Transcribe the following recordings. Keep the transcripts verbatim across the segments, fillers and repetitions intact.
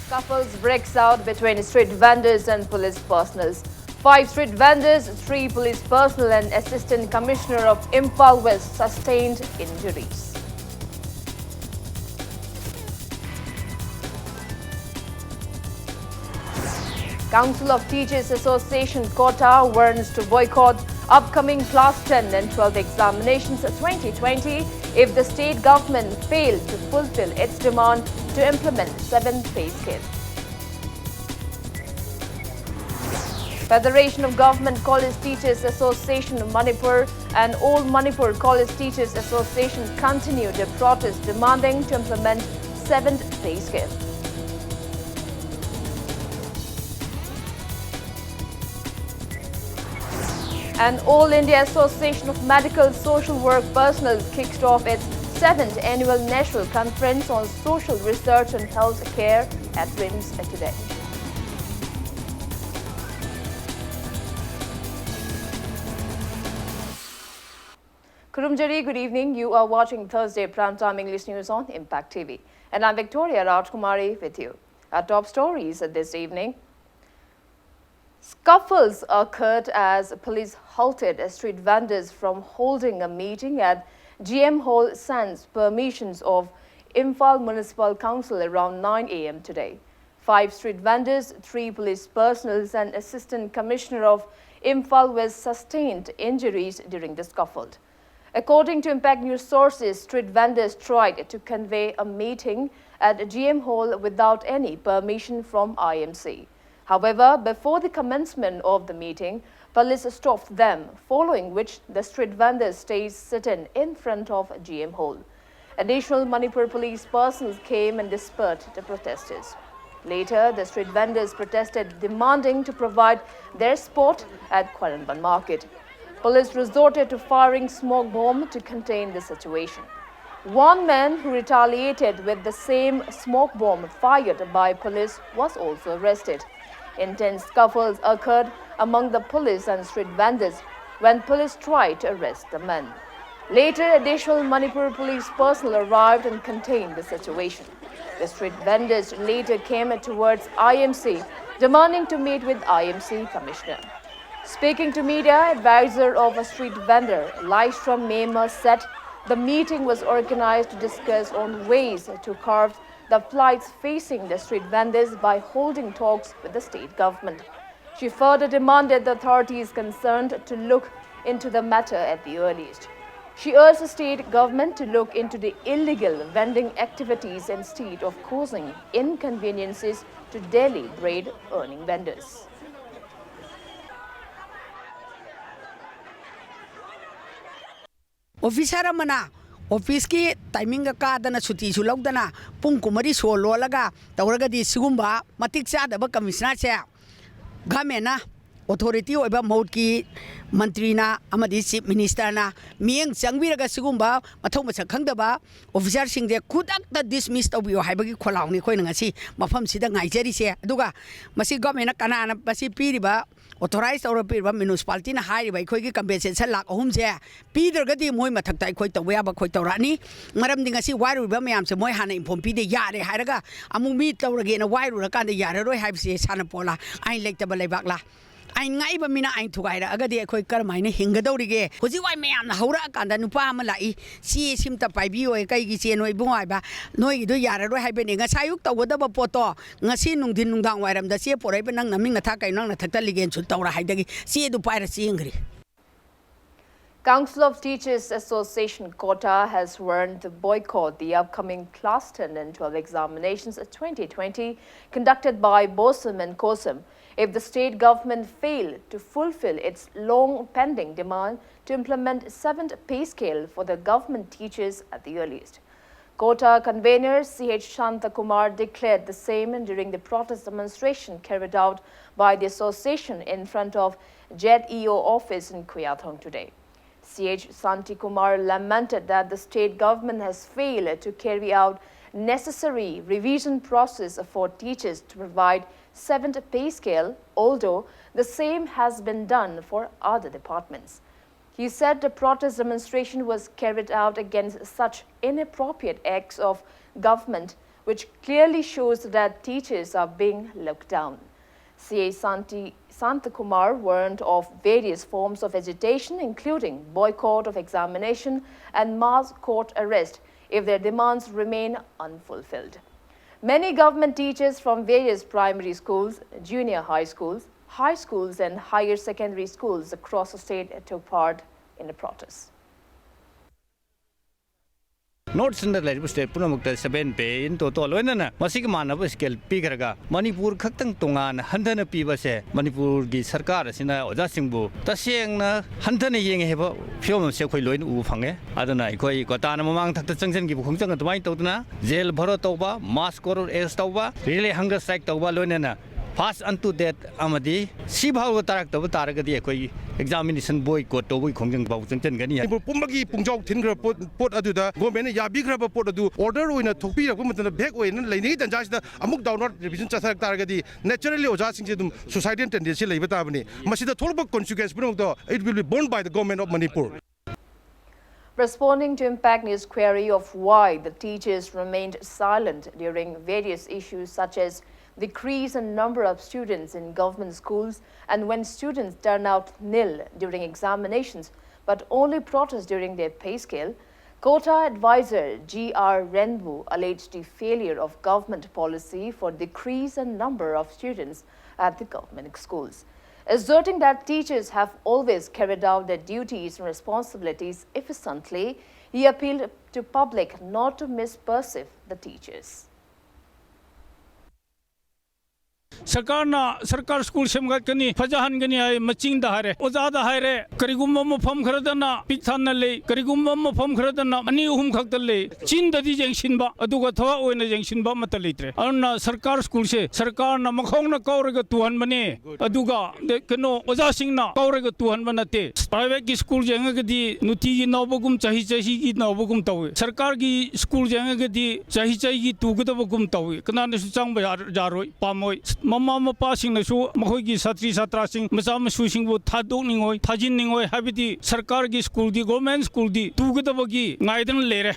Scuffles breaks out between street vendors and police personnel. Five street vendors, three police personnel and Assistant Commissioner of Imphal West sustained injuries. Council of Teachers Association KOTA warns to boycott upcoming class ten and twelfth examinations twenty twenty if the state government failed to fulfill its demand to implement seventh pay scale. Federation of Government College Teachers Association of Manipur and All Manipur College Teachers Association continue their protest demanding to implement seventh pay scale. And All India Association of Medical Social Work Personnel kicked off its seventh annual National Conference on Social Research and Health Care at RIMS today. Khurumjari, good evening. You are watching Thursday Primetime English News on Impact T V. And I'm Victoria Rajkumari with you. Our top stories this evening. Scuffles occurred as police halted street vendors from holding a meeting at G M Hall sans permissions of Imphal Municipal Council around nine a m today. Five street vendors, three police personnel, and Assistant Commissioner of Imphal West sustained injuries during the scuffle. According to Impact News sources, street vendors tried to convey a meeting at G M Hall without any permission from I M C. However, before the commencement of the meeting, police stopped them, following which the street vendors stayed sitting in front of G M Hall. Additional Manipur police personnel came and dispersed the protesters. Later, the street vendors protested, demanding to provide their spot at Khwarangband Market. Police resorted to firing smoke bomb to contain the situation. One man who retaliated with the same smoke bomb fired by police was also arrested. Intense scuffles occurred among the police and street vendors when police tried to arrest the men. Later, additional Manipur police personnel arrived and contained the situation. The street vendors later came towards I M C, demanding to meet with I M C commissioner. Speaking to media, advisor of a street vendor, Laishram Mema, said the meeting was organized to discuss on ways to curb the plights facing the street vendors by holding talks with the state government. She further demanded the authorities concerned to look into the matter at the earliest. She urged the state government to look into the illegal vending activities instead of causing inconveniences to daily bread earning vendors. Officer ꯑꯃꯅ ꯑꯣꯐꯤꯁꯀꯤ ꯇꯥꯏꯃꯤꯡꯒ ꯀꯥꯗꯅ ꯁꯨꯇꯤꯁꯨ ꯂꯧꯗꯅ ꯄꯨꯡ ꯀꯨꯟꯃꯔꯤ ꯁꯣ ꯂꯣꯜꯂꯒ ꯇꯧꯔꯒꯗꯤ ꯁꯤꯒꯨꯝꯕ ꯃꯇꯤꯛ ꯆꯥꯗꯕ ꯀꯃꯤꯁꯅꯔꯁꯦ ꯒꯃꯦꯟꯅ authority ꯑꯣꯏꯕ ꯃꯍꯨꯠꯀꯤ ꯃꯟꯇ꯭ꯔꯤꯅ ꯑꯃꯗꯤ ꯆꯤꯐ ꯃꯤꯅꯤꯁꯇꯔꯅ ꯃꯤꯠꯌꯦꯡ ꯆꯪꯕꯤꯔꯒ ꯁꯤꯒꯨꯝꯕ ꯃꯊꯧ ꯃꯁꯛ ꯈꯪꯗꯕ ꯑꯣꯐꯤꯁꯥꯔꯁꯤꯡꯁꯦ ꯈꯨꯗꯛꯇ ꯗꯤꯁꯃꯤꯁ ꯇꯧꯕꯤꯌꯨ ꯍꯥꯏꯕꯒꯤ ꯈꯣꯜꯂꯥꯎꯅꯤ ꯑꯩꯈꯣꯏꯅ ꯉꯁꯤ ꯃꯐꯝꯁꯤꯗ ꯉꯥꯏꯖꯔꯤꯁꯦ꯫ ꯑꯗꯨꯒ ꯃꯁꯤ ꯒꯃꯦꯟꯅ ꯀꯅꯥꯅ ꯃꯁꯤ ꯄꯤꯔꯤꯕ ꯑꯣꯊꯣꯔꯥꯏꯁ ꯇꯧꯔ ꯄꯤꯔꯤꯕ ꯃ꯭ꯌꯨꯅꯤꯁꯤꯄꯥꯂꯤꯇꯤꯅ ꯍꯥꯏꯔꯤꯕ ꯑꯩꯈꯣꯏꯒꯤ ꯀꯝꯄꯦꯟꯁꯦꯁꯟ ꯂꯥꯈ ꯑꯍꯨꯝꯁꯦ ꯄꯤꯗ꯭ꯔꯒꯗꯤ ꯃꯣꯏ ꯃꯊꯛꯇ ꯑꯩꯈꯣꯏ ꯇꯧꯕ ꯌꯥꯕ ꯑꯩꯈꯣꯏ ꯇꯧꯔꯛꯑꯅꯤ꯫ ꯃꯔꯝꯗꯤ ꯉꯁꯤ ꯋꯥꯏꯔꯨꯔꯤꯕ ꯃꯌꯥꯝꯁꯦ ꯃꯣꯏ ꯍꯥꯟꯅ ꯏꯟꯐꯣꯝ ꯄꯤꯗꯦ ꯌꯥꯔꯦ ꯍꯥꯏꯔꯒ ꯑꯃꯨꯛ ꯃꯤ ꯇꯧꯔꯒꯦꯅ ꯋꯥꯏꯔꯨꯔꯀꯥꯟꯗ ꯌꯥꯔꯔꯣꯏ ꯍꯥꯏꯕꯁꯦ ꯁꯥꯟꯅꯄꯣꯠꯂꯥ? ꯑꯥꯏꯟ ꯂꯩꯇꯕ ꯂꯩꯕꯥꯛꯂꯥ? ꯑꯥꯏꯟ ꯉꯥꯛꯏꯕ ꯃꯤꯅ ꯑꯥꯏꯟ ꯊꯨꯒꯥꯏꯔꯛꯑꯒꯗꯤ ꯑꯩꯈꯣꯏ ꯀꯔꯝꯍꯥꯏꯅ ꯍꯤꯡꯒꯗꯧꯔꯤꯒꯦ? ꯍꯧꯖꯤꯛ ꯋꯥꯏ ꯃꯌꯥꯝꯅ ꯍꯧꯔꯛꯑꯀꯥꯟꯗ ꯅꯨꯄꯥ ꯑꯃ ꯂꯥꯛꯏ, "ꯆꯦ ꯁꯤꯝꯇ ꯄꯥꯏꯕꯤꯌꯣ, ꯀꯩꯒꯤ ꯆꯦꯅꯣ ꯏꯕꯨꯡꯉꯣ?" ꯍꯥꯏꯕ꯫ "ꯅꯣꯏꯒꯤꯗꯣ ꯌꯥꯔꯔꯣꯏ ꯍꯥꯏꯕꯅꯦ, ꯉꯁꯥꯏ ꯑꯌꯨꯛ ꯇꯧꯒꯗꯕ ꯄꯣꯠꯇꯣ ꯉꯁꯤ ꯅꯨꯡꯊꯤꯟ ꯅꯨꯡꯗꯥꯡ ꯋꯥꯏꯔꯝꯗ ꯆꯦ ꯄꯣꯔꯛꯏꯕ ꯅꯪ ꯅꯃꯤꯡ ꯅꯊꯥ ꯀꯩꯅꯣ, ꯅꯪ ꯅꯊꯛꯇ ꯂꯤꯒꯦꯟꯁꯨ ꯇꯧꯔ ꯍꯥꯏꯗꯒꯤ ꯆꯦꯗꯨ ꯄꯥꯏꯔ ꯆꯦꯟꯈ꯭ꯔꯦ꯫" Council of Teachers Association, COTA, has warned to boycott the upcoming class ten and twelve examinations twenty twenty conducted by BOSEM and COSEM if the state government fail to fulfill its long pending demand to implement seventh pay scale for the government teachers at the earliest. COTA convener C H Shantakumar declared the same during the protest demonstration carried out by the association in front of Z E O office in Khuyathong today. C H Shantakumar lamented that the state government has failed to carry out necessary revision process for teachers to provide seventh pay scale, although the same has been done for other departments. He said the protest demonstration was carried out against such inappropriate acts of government, which clearly shows that teachers are being looked down. C A Santi, Santakumar warned of various forms of agitation, including boycott of examination and mass court arrest, if their demands remain unfulfilled. Many government teachers from various primary schools, junior high schools, high schools, and higher secondary schools across the state took part in the protest. North Central ꯂꯩꯔꯤꯕ state ꯄꯨꯝꯅꯃꯛꯇ seven pay in toto ꯂꯣꯏꯅꯅ ꯃꯁꯤꯒ ꯃꯥꯟꯅꯕ scale ꯄꯤꯈ꯭ꯔꯒ Manipur ꯈꯛꯇꯪ ꯇꯣꯉꯥꯟꯅ ꯍꯟꯊꯅ ꯄꯤꯕꯁꯦ ꯃꯅꯤꯄꯨꯔꯒꯤ ꯁꯔꯀꯥꯔ ꯑꯁꯤꯅ ꯑꯣꯖꯥꯁꯤꯡꯕꯨ ꯇꯁꯦꯡꯅ ꯍꯟꯊꯅ ꯌꯦꯡꯉꯦ ꯍꯥꯏꯕ ꯐꯤꯕꯝ ꯑꯃꯁꯦ ꯑꯩꯈꯣꯏ ꯂꯣꯏꯅ ꯎꯕ ꯐꯪꯉꯦ꯫ ꯑꯗꯨꯅ ꯑꯩꯈꯣꯏ ꯀ꯭ꯋꯥꯇꯥꯅ ꯃꯃꯥꯡ ꯊꯛꯇ ꯆꯪꯁꯤꯟꯈꯤꯕ ꯈꯣꯡꯖꯪ ꯑꯗꯨꯃꯥꯏꯅ ꯇꯧꯗꯅ ꯖꯦꯜ ꯚꯔꯣ ꯇꯧꯕ, mass court arrest ꯇꯧꯕ, relay hunger strike ꯇꯧꯕ, ꯂꯣꯏꯅꯅ fast unto death ꯑꯃꯗꯤ ꯁꯤ ꯐꯥꯎꯕ ꯇꯥꯔꯛꯇꯕ ꯇꯥꯔꯒꯗꯤ ꯑꯩꯈꯣꯏ examination boycott ꯇꯧꯕꯒꯤ ꯈꯣꯡꯖꯪ ꯐꯥꯎ ꯆꯪꯁꯤꯟꯒꯅꯤ꯫ ꯃꯅꯤꯄꯨꯔ ꯄꯨꯝꯕꯒꯤ ꯄꯨꯡꯖꯥꯎ ꯊꯤꯟꯈ꯭ꯔꯕ ꯄꯣꯠ, ꯄꯣꯠ ꯑꯗꯨꯗ government ꯅ ꯌꯥꯕꯤꯈ꯭ꯔꯕ ꯄꯣꯠ ꯑꯗꯨ order ꯑꯣꯏꯅ ꯊꯣꯛꯄꯤꯔꯛꯄ ꯃꯇꯝꯗ vague ꯑꯣꯏꯅ ꯂꯩꯅꯤꯡꯉꯤ ꯇꯥꯟꯖꯥꯁꯤꯗ ꯑꯃꯨꯛ downward revision ꯆꯠꯊꯔꯛ ꯇꯥꯔꯒꯗꯤ naturally ꯑꯣꯖꯥꯁꯤꯡꯁꯦ ꯑꯗꯨꯝ suicidal tendency ꯂꯩꯕ ꯇꯥꯕꯅꯤ꯫ ꯃꯁꯤꯗ ꯊꯣꯛꯂꯛꯄ consequence ꯄꯨꯝꯅꯃꯛꯇꯣ it will be borne by the government of Manipur. Responding to Impact News query of why the teachers remained silent during various issues such as decrease in number of students in government schools and when students turn out nil during examinations but only protest during their pay scale, Quota advisor G R Renwu alleged the failure of government policy for decrease in number of students at the government schools. Asserting that teachers have always carried out their duties and responsibilities efficiently, he appealed to public not to misperceive the teachers. ꯁꯔꯀꯥꯔꯅ ꯁꯔꯀꯥꯔ school ꯁꯦꯝꯒꯠꯀꯅꯤ, ꯐꯖꯍꯟꯒꯅꯤ ꯍꯥꯏ, ꯃꯆꯤꯟꯗ ꯍꯥꯏꯔꯦ, ꯑꯣꯖꯥꯗ ꯍꯥꯏꯔꯦ, ꯀꯔꯤꯒꯨꯝꯕ ꯃꯐꯝ ꯈꯔꯗꯅ ꯄꯤꯛ ꯊꯟꯅ ꯂꯩ, ꯀꯔꯤꯒꯨꯝꯕ ꯃꯐꯝ ꯈꯔꯗꯅ ꯑꯅꯤ ꯑꯍꯨꯝ ꯈꯛꯇ ꯂꯩ꯫ ꯆꯤꯟꯗꯗꯤ ꯌꯦꯡꯁꯤꯟꯕ, ꯑꯗꯨꯒ ꯊꯕꯛ ꯑꯣꯏꯅ ꯌꯦꯡꯁꯤꯟꯕ ꯑꯃꯠꯇ ꯂꯩꯇ꯭ꯔꯦ꯫ ꯑꯗꯨꯅ ꯁꯔꯀꯥꯔ ꯁ꯭ꯀꯨꯜꯁꯦ ꯁꯔꯀꯥꯔꯅ ꯃꯈꯣꯡꯅ ꯀꯧꯔꯒ ꯇꯨꯍꯟꯕꯅꯦ, ꯑꯗꯨꯒ ꯀꯩꯅꯣ ꯑꯣꯖꯥꯁꯤꯡꯅ ꯀꯧꯔꯒ ꯇꯨꯍꯟꯕ ꯅꯠꯇꯦ꯫ ꯄ꯭ꯔꯥꯏꯚꯦꯠꯀꯤ ꯁ꯭ꯀꯨꯜ ꯌꯦꯡꯉꯒꯗꯤ ꯅꯨꯡꯇꯤꯒꯤ ꯅꯧꯕꯒꯨꯝ, ꯆꯍꯤ ꯆꯍꯤꯒꯤ ꯅꯧꯕꯒꯨꯝ ꯇꯧꯏ꯫ ꯁꯔꯀꯥꯔꯒꯤ ꯁ꯭ꯀꯨꯜ ꯌꯦꯡꯉꯒꯗꯤ ꯆꯍꯤ ꯆꯍꯤꯒꯤ ꯇꯨꯒꯗꯕꯒꯨꯝ ꯇꯧꯏ꯫ ꯀꯅꯥꯅꯁꯨ ꯆꯪꯕ ꯌꯥꯔ-, ꯌꯥꯔꯣꯏ, ꯄꯥꯝꯃꯣꯏ꯫ ꯃꯃꯥ ꯃꯄꯥꯁꯤꯡꯅꯁꯨ ꯃꯈꯣꯏꯒꯤ ꯁꯥꯇ꯭ꯔꯤ ꯁꯥꯇ꯭ꯔꯥꯁꯤꯡ, ꯃꯆꯥ ꯃꯁꯨꯁꯤꯡꯕꯨ ꯊꯥꯗꯣꯛꯅꯤꯡꯉꯣꯏ, ꯊꯥꯖꯤꯟꯅꯤꯡꯉꯣꯏ, ꯍꯥꯏꯕꯗꯤ ꯁꯔꯀꯥꯔꯒꯤ ꯁ꯭ꯀꯨꯜꯗꯤ, ꯒꯣꯔꯃꯦꯟ ꯁ꯭ꯀꯨꯜꯗꯤ ꯇꯨꯒꯗꯕꯒꯤ ꯉꯥꯏꯗꯅ ꯂꯩꯔꯦ꯫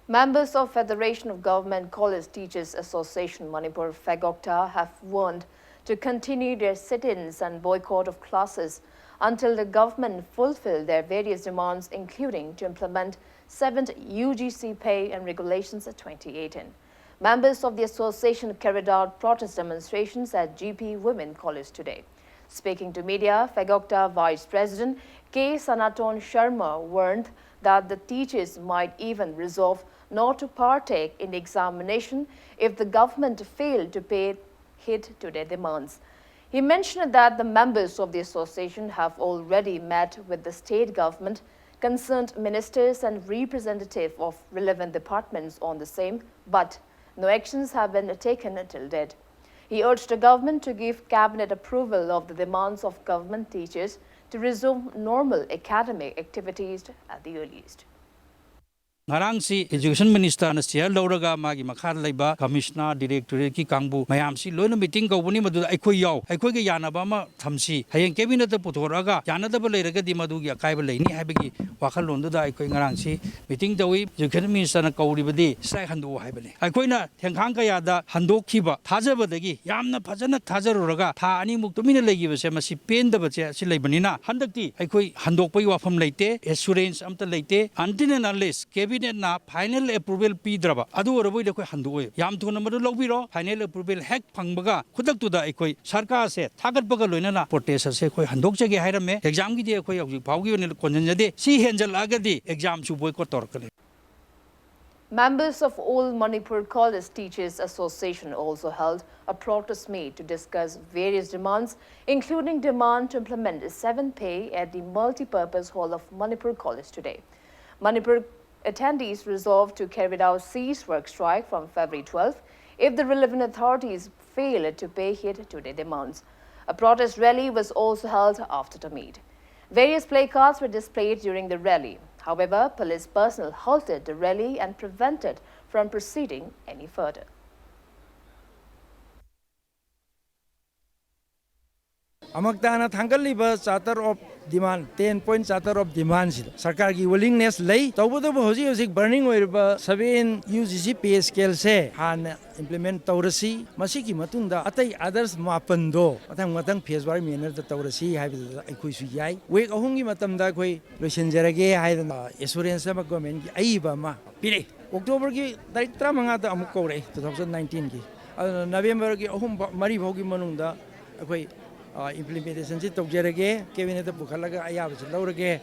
Members of Federation of Government College Teachers Association Manipur, FAGOCTA, have warned to continue their sit-ins and boycott of classes until the government fulfill their various demands, including to implement seventh U G C pay and regulations of twenty eighteen. Members of the association carried out protest demonstrations at G P Women College today. Speaking to media, FAGOCTA Vice President K Sanaton Sharma warned that the teachers might even resolve not to partake in the examination if the government failed to pay heed to their demands. He mentioned that the members of the association have already met with the state government, concerned ministers and representatives of relevant departments on the same, but no actions have been taken until date. He urged the government to give cabinet approval of the demands of government teachers to resume normal academic activities at the earliest. ꯉꯔꯥꯡꯁꯤ Education Ministerꯅ chair ꯂꯧꯔꯒ ꯃꯥꯒꯤ ꯃꯈꯥꯗ ꯂꯩꯕ Commissioner, Directorateꯀꯤ ꯀꯥꯡꯕꯨ ꯃꯌꯥꯝꯁꯤ ꯂꯣꯏꯅ meeting ꯀꯧꯕꯅꯤ꯫ ꯃꯗꯨꯗ ꯑꯩꯈꯣꯏ ꯌꯥꯎ, ꯑꯩꯈꯣꯏꯒ ꯌꯥꯅꯕ ꯑꯃ ꯊꯝꯁꯤ, ꯍꯌꯦꯡ cabinetꯇ ꯄꯨꯊꯣꯔꯛꯑꯒ ꯌꯥꯅꯗꯕ ꯂꯩꯔꯒꯗꯤ ꯃꯗꯨꯒꯤ ꯑꯀꯥꯏꯕ ꯂꯩꯅꯤ ꯍꯥꯏꯕꯒꯤ ꯋꯥꯈꯜꯂꯣꯟꯗꯨꯗ ꯑꯩꯈꯣꯏ ꯉꯔꯥꯡꯁꯤ meeting ꯇꯧꯏ꯫ Education Ministerꯅ ꯀꯧꯔꯤꯕꯗꯤ strike ꯍꯟꯗꯣꯛꯎ ꯍꯥꯏꯕꯅꯤ꯫ ꯑꯩꯈꯣꯏꯅ ꯊꯦꯡꯈꯥꯡ ꯀꯌꯥꯗ ꯍꯟꯗꯣꯛꯈꯤꯕ ꯊꯥꯖꯕꯗꯒꯤ ꯌꯥꯝꯅ ꯐꯖꯅ ꯊꯥꯖꯔꯨꯔꯒ ꯊꯥ ꯑꯅꯤꯃꯨꯛ ꯇꯨꯃꯤꯟꯅ ꯂꯩꯈꯤꯕꯁꯦ, ꯃꯁꯤ ꯄꯦꯟꯗꯕꯁꯦ ꯑꯁꯤ ꯂꯩꯕꯅꯤꯅ, ꯍꯟꯗꯛꯇꯤ ꯑꯩꯈꯣꯏ ꯍꯟꯗꯣꯛꯄꯒꯤ ꯋꯥꯐꯝ ꯂꯩꯇꯦ, assurance ꯑꯝꯇ ꯂꯩꯇꯦ, until and unless cabinetꯅ final approval ꯄꯤꯗ꯭ꯔꯕ, ꯑꯗꯨ ꯑꯣꯏꯔꯕꯣꯏꯗꯤ ꯑꯩꯈꯣꯏ ꯍꯟꯗꯣꯛꯑꯣꯏ꯫ ꯌꯥꯝ ꯊꯨꯅ ꯃꯗꯨ ꯂꯧꯕꯤꯔꯣ꯫ Final approval ꯍꯦꯛ ꯐꯪꯕꯒ ꯈꯨꯗꯛꯇꯨꯗ ꯑꯩꯈꯣꯏ ꯁꯔꯀꯥꯔꯁꯦ ꯊꯥꯒꯠꯄꯒ ꯂꯣꯏꯅꯅ protest ꯑꯁꯦ ꯑꯩꯈꯣꯏ ꯍꯟꯗꯣꯛꯆꯒꯦ ꯍꯥꯏꯔꯝꯃꯦ꯫ Examꯒꯤꯗꯤ ꯑꯩꯈꯣꯏ ꯍꯧꯖꯤꯛ ꯐꯥꯎꯒꯤ ꯑꯣꯏꯅ ꯀꯣꯟꯁꯤꯟꯖꯗꯦ꯫ ꯁꯤ ꯍꯦꯟꯖꯜꯂꯛꯑꯒꯗꯤ examꯁꯨ boycott ꯇꯧꯔꯛꯀꯅꯤ꯫ Members of All Manipur College Teachers Association also held a protest meet to discuss various demands, including demand to implement seven pay at the Multipurpose Hall of Manipur College today. Manipur attendees resolved to carry out cease work strike from February twelfth if the relevant authorities fail to pay heed to their demands. A protest rally was also held after the meet. Various placards were displayed during the rally. However, police personnel halted the rally and prevented from proceeding any further. ꯑꯃꯛꯇꯥꯅ ꯊꯥꯡꯒꯠꯂꯤꯕ Charter of Demand, ten point Charter of Demandꯁꯤꯗ ꯁꯔꯀꯥꯔꯒꯤ willingness ꯂꯩ꯫ ꯇꯧꯕꯇꯕꯨ ꯍꯧꯖꯤꯛ ꯍꯧꯖꯤꯛ burning ꯑꯣꯏꯔꯤꯕ seven U G C pay scaleꯁꯦ ꯍꯥꯟꯅ implement ꯇꯧꯔꯁꯤ꯫ ꯃꯁꯤꯒꯤ ꯃꯇꯨꯡꯗ ꯑꯇꯩ others ꯃꯥꯄꯟꯗꯣ ꯃꯊꯪ ꯃꯊꯪ phase wise mannerꯗ ꯇꯧꯔꯁꯤ ꯍꯥꯏꯕꯗꯨꯗ ꯑꯩꯈꯣꯏꯁꯨ ꯌꯥꯏ꯫ Week ꯑꯍꯨꯝꯒꯤ ꯃꯇꯝꯗ ꯑꯩꯈꯣꯏ ꯂꯣꯏꯁꯤꯟꯖꯔꯒꯦ ꯍꯥꯏꯗꯅ assurance ꯑꯃ governmentꯀꯤ ꯑꯏꯕ ꯑꯃ ꯄꯤꯔꯛꯏ꯫ Octoberꯒꯤ ꯇꯥꯔꯤꯛ ꯇꯔꯥꯃꯉꯥꯗ ꯑꯃꯨꯛ ꯀꯧꯔꯛꯏ, two thousand nineteenꯒꯤ꯫ ꯑꯗꯨꯅ Novemberꯒꯤ ꯑꯍꯨꯝ ꯐꯥꯎ, ꯃꯔꯤ ꯐꯥꯎꯒꯤ ꯃꯅꯨꯡꯗ ꯑꯩꯈꯣꯏ, ꯑ, implementationꯁꯤ ꯇꯧꯖꯔꯒꯦ, cabinetꯇ ꯄꯨꯈꯠꯂꯒ ꯑꯌꯥꯕꯁꯤ ꯂꯧꯔꯒꯦ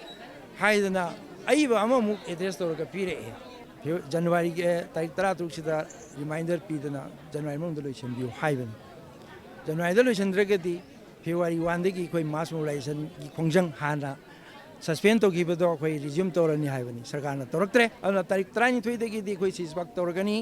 ꯍꯥꯏꯗꯅ ꯑꯏꯕ ꯑꯃꯃꯨꯛ address ꯇꯧꯔꯒ ꯄꯤꯔꯛꯑꯦ꯫ Feb-, Januaryꯒꯤ, ꯑ, ꯇꯥꯔꯤꯛ ꯇꯔꯥꯇꯔꯨꯛꯁꯤꯗ reminder ꯄꯤꯗꯅ January ꯃꯅꯨꯡꯗ ꯂꯣꯏꯁꯤꯟꯕꯤꯌꯨ ꯍꯥꯏꯕꯅꯤ꯫ Januaryꯗ ꯂꯣꯏꯁꯤꯟꯗ꯭ꯔꯒꯗꯤ February oneꯗꯒꯤ ꯑꯩꯈꯣꯏ mass mobilizationꯒꯤ ꯈꯣꯡꯖꯪ ꯍꯥꯟꯅ suspend ꯇꯧꯈꯤꯕꯗꯣ ꯑꯩꯈꯣꯏ resume ꯇꯧꯔꯅꯤ ꯍꯥꯏꯕꯅꯤ꯫ ꯁꯔꯀꯥꯔꯅ ꯇꯧꯔꯛꯇ꯭ꯔꯦ꯫ ꯑꯗꯨꯅ ꯇꯥꯔꯤꯛ ꯇꯔꯥꯅꯤꯊꯣꯏꯗꯒꯤꯗꯤ ꯑꯩꯈꯣꯏ ceasefire ꯇꯧꯔꯒꯅꯤ꯫